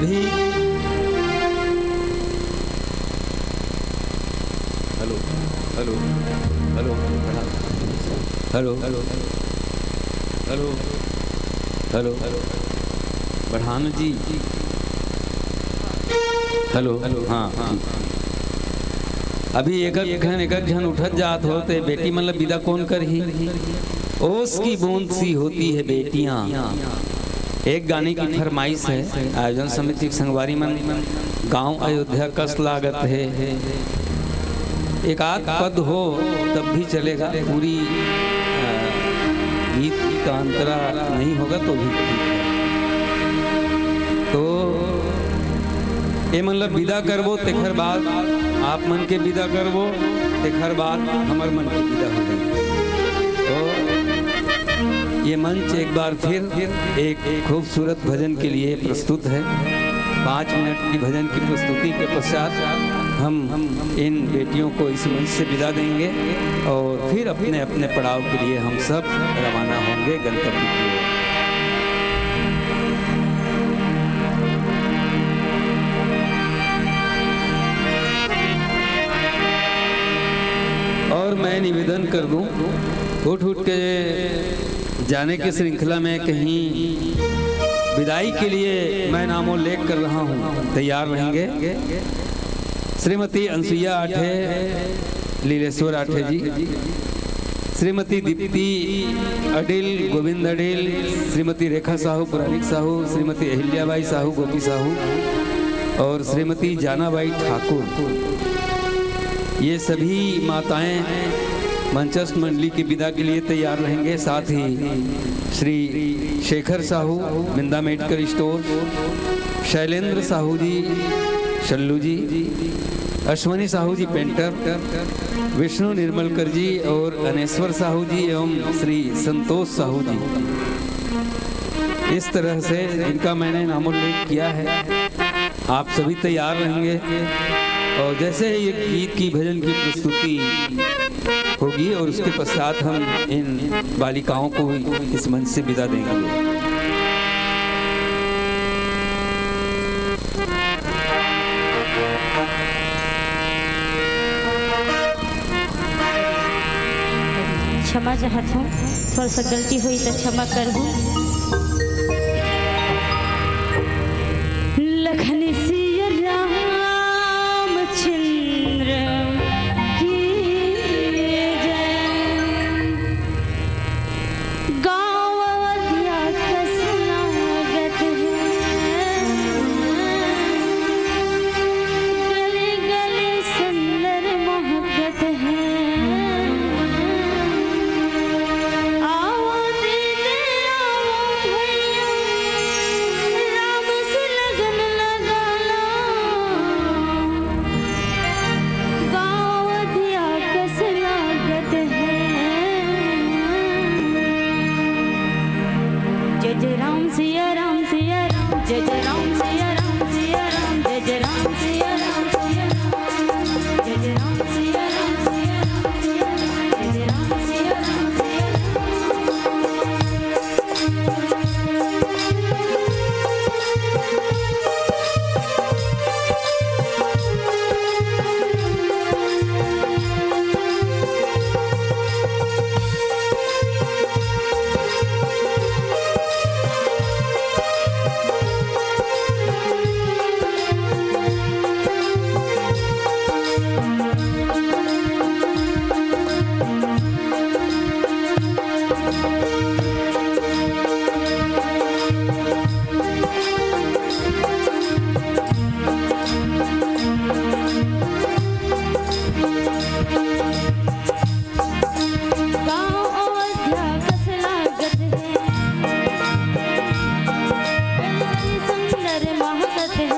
भी hello, hello, hello, hello, hello, hello, hello, बढ़ानो जी। हेलो, हेलो, हाँ, हाँ। अभी एक एक घन, एक एक झन उठत जात हो, ते बेटी मन ल विदा कौन करही? ओस की बूंद सी होती है बेटियां। एक गाने की फरमाइश है। आयोजन समिति के संगवारी मन, गांव अयोध्या कस लागत है, एक आध पद हो तब भी चलेगा। पूरी, अ, गीत का अंतरा नहीं होगा तो भी ठीक है। तो ए मन ल विदा करबो, तेखर बाद आप मन के विदा करबो, तेखर बाद हमर मन के विदा हो जाही। तो ये मंच एक बार फिर एक खूबसूरत भजन के लिए प्रस्तुत है। पाँच मिनट की भजन की प्रस्तुति के पश्चात हम इन बेटियों को इस मंच से विदा देंगे और फिर अपने अपने पड़ाव के लिए हम सब रवाना होंगे गंतव्य की ओर। और मैं निवेदन कर दूं, उठ उठ के जाने की श्रृंखला में कहीं विदाई के लिए मैं नामोल्लेख कर रहा हूँ, तैयार रहेंगे। श्रीमती अनसुईया आठे, लीलेश्वर आठे जी, श्रीमती दीप्ति अडिल, गोविंद अडिल, श्रीमती रेखा साहू, पुरानिक साहू, श्रीमती अहिल्याबाई साहू, गोपी साहू और श्रीमती जानाबाई ठाकुर, ये सभी माताएं मंचस्थ मंडली की विदा के लिए तैयार रहेंगे। साथ ही श्री शेखर साहू, बिंदा मेडिकल स्टोर, शैलेंद्र साहू जी, शल्लू जी, अश्वनी साहू जी, पेंटर, विष्णु निर्मलकर जी और अनेश्वर साहू जी एवं श्री संतोष साहू जी। इस तरह से जिनका मैंने नामोल्लेख किया है, आप सभी तैयार रहेंगे और जैसे ही ये गीत की, भजन की प्रस्तुति होगी और उसके पश्चात हम इन बालिकाओं को भी इस मंच से विदा देंगे। क्षमा चाहत हूँ, थोड़ा सा गलती होई त क्षमा करहू। लखन सिया रामचंद्र की जय। गाँव अवधिया कस लागत है, गली गली सुंदर महकत है। आओ दीदी, आओ भैया, राम से लगन लगा लो। गाँव अवधिया कस लागत है। जय जय राम सिया राम सिया राम, जय जय राम सिया राम सिया राम, जय जय राम सिया राम सिया राम, जय जय राम सिया राम सिया राम, जय जय राम सिया राम सिया राम। गाँव अयोध्या कस लागत है, गली गली सुंदर महकत है।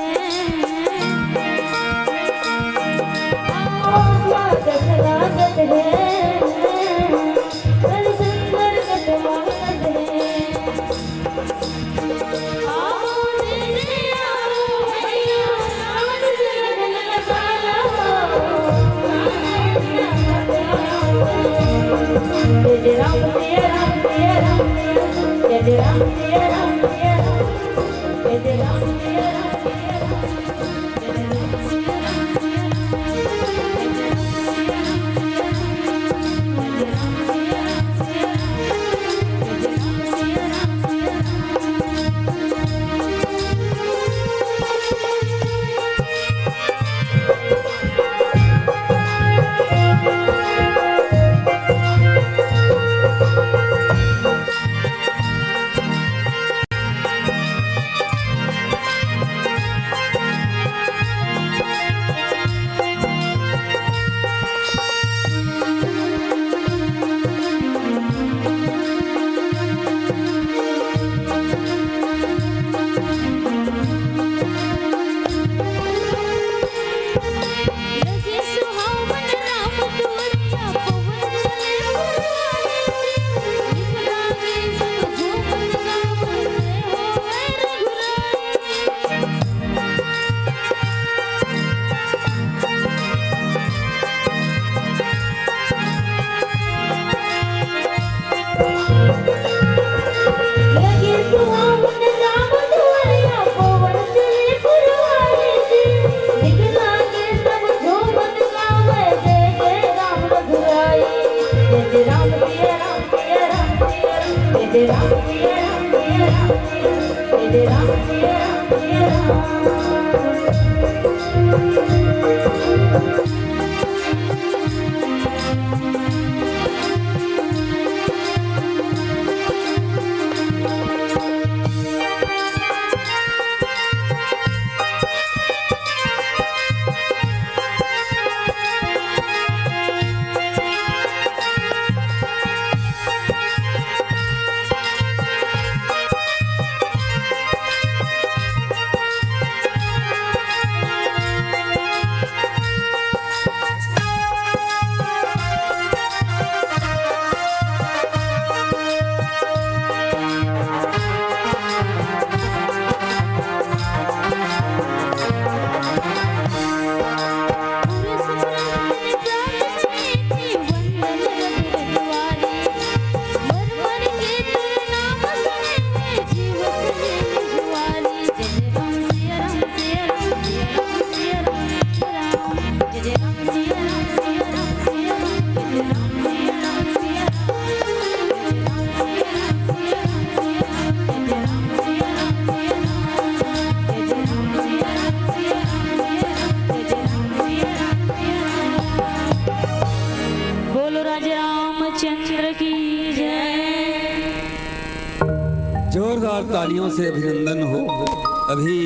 गाँव अयोध्या कस लागत है, गली सुंदर कस महकत है। जय जय राम सिया राम सिया राम, जय जय राम सिया राम सिया राम, जय जय राम सिया राम। बोलो राजा रामचंद्र की जय। जोरदार तालियों से अभिनंदन हो। अभी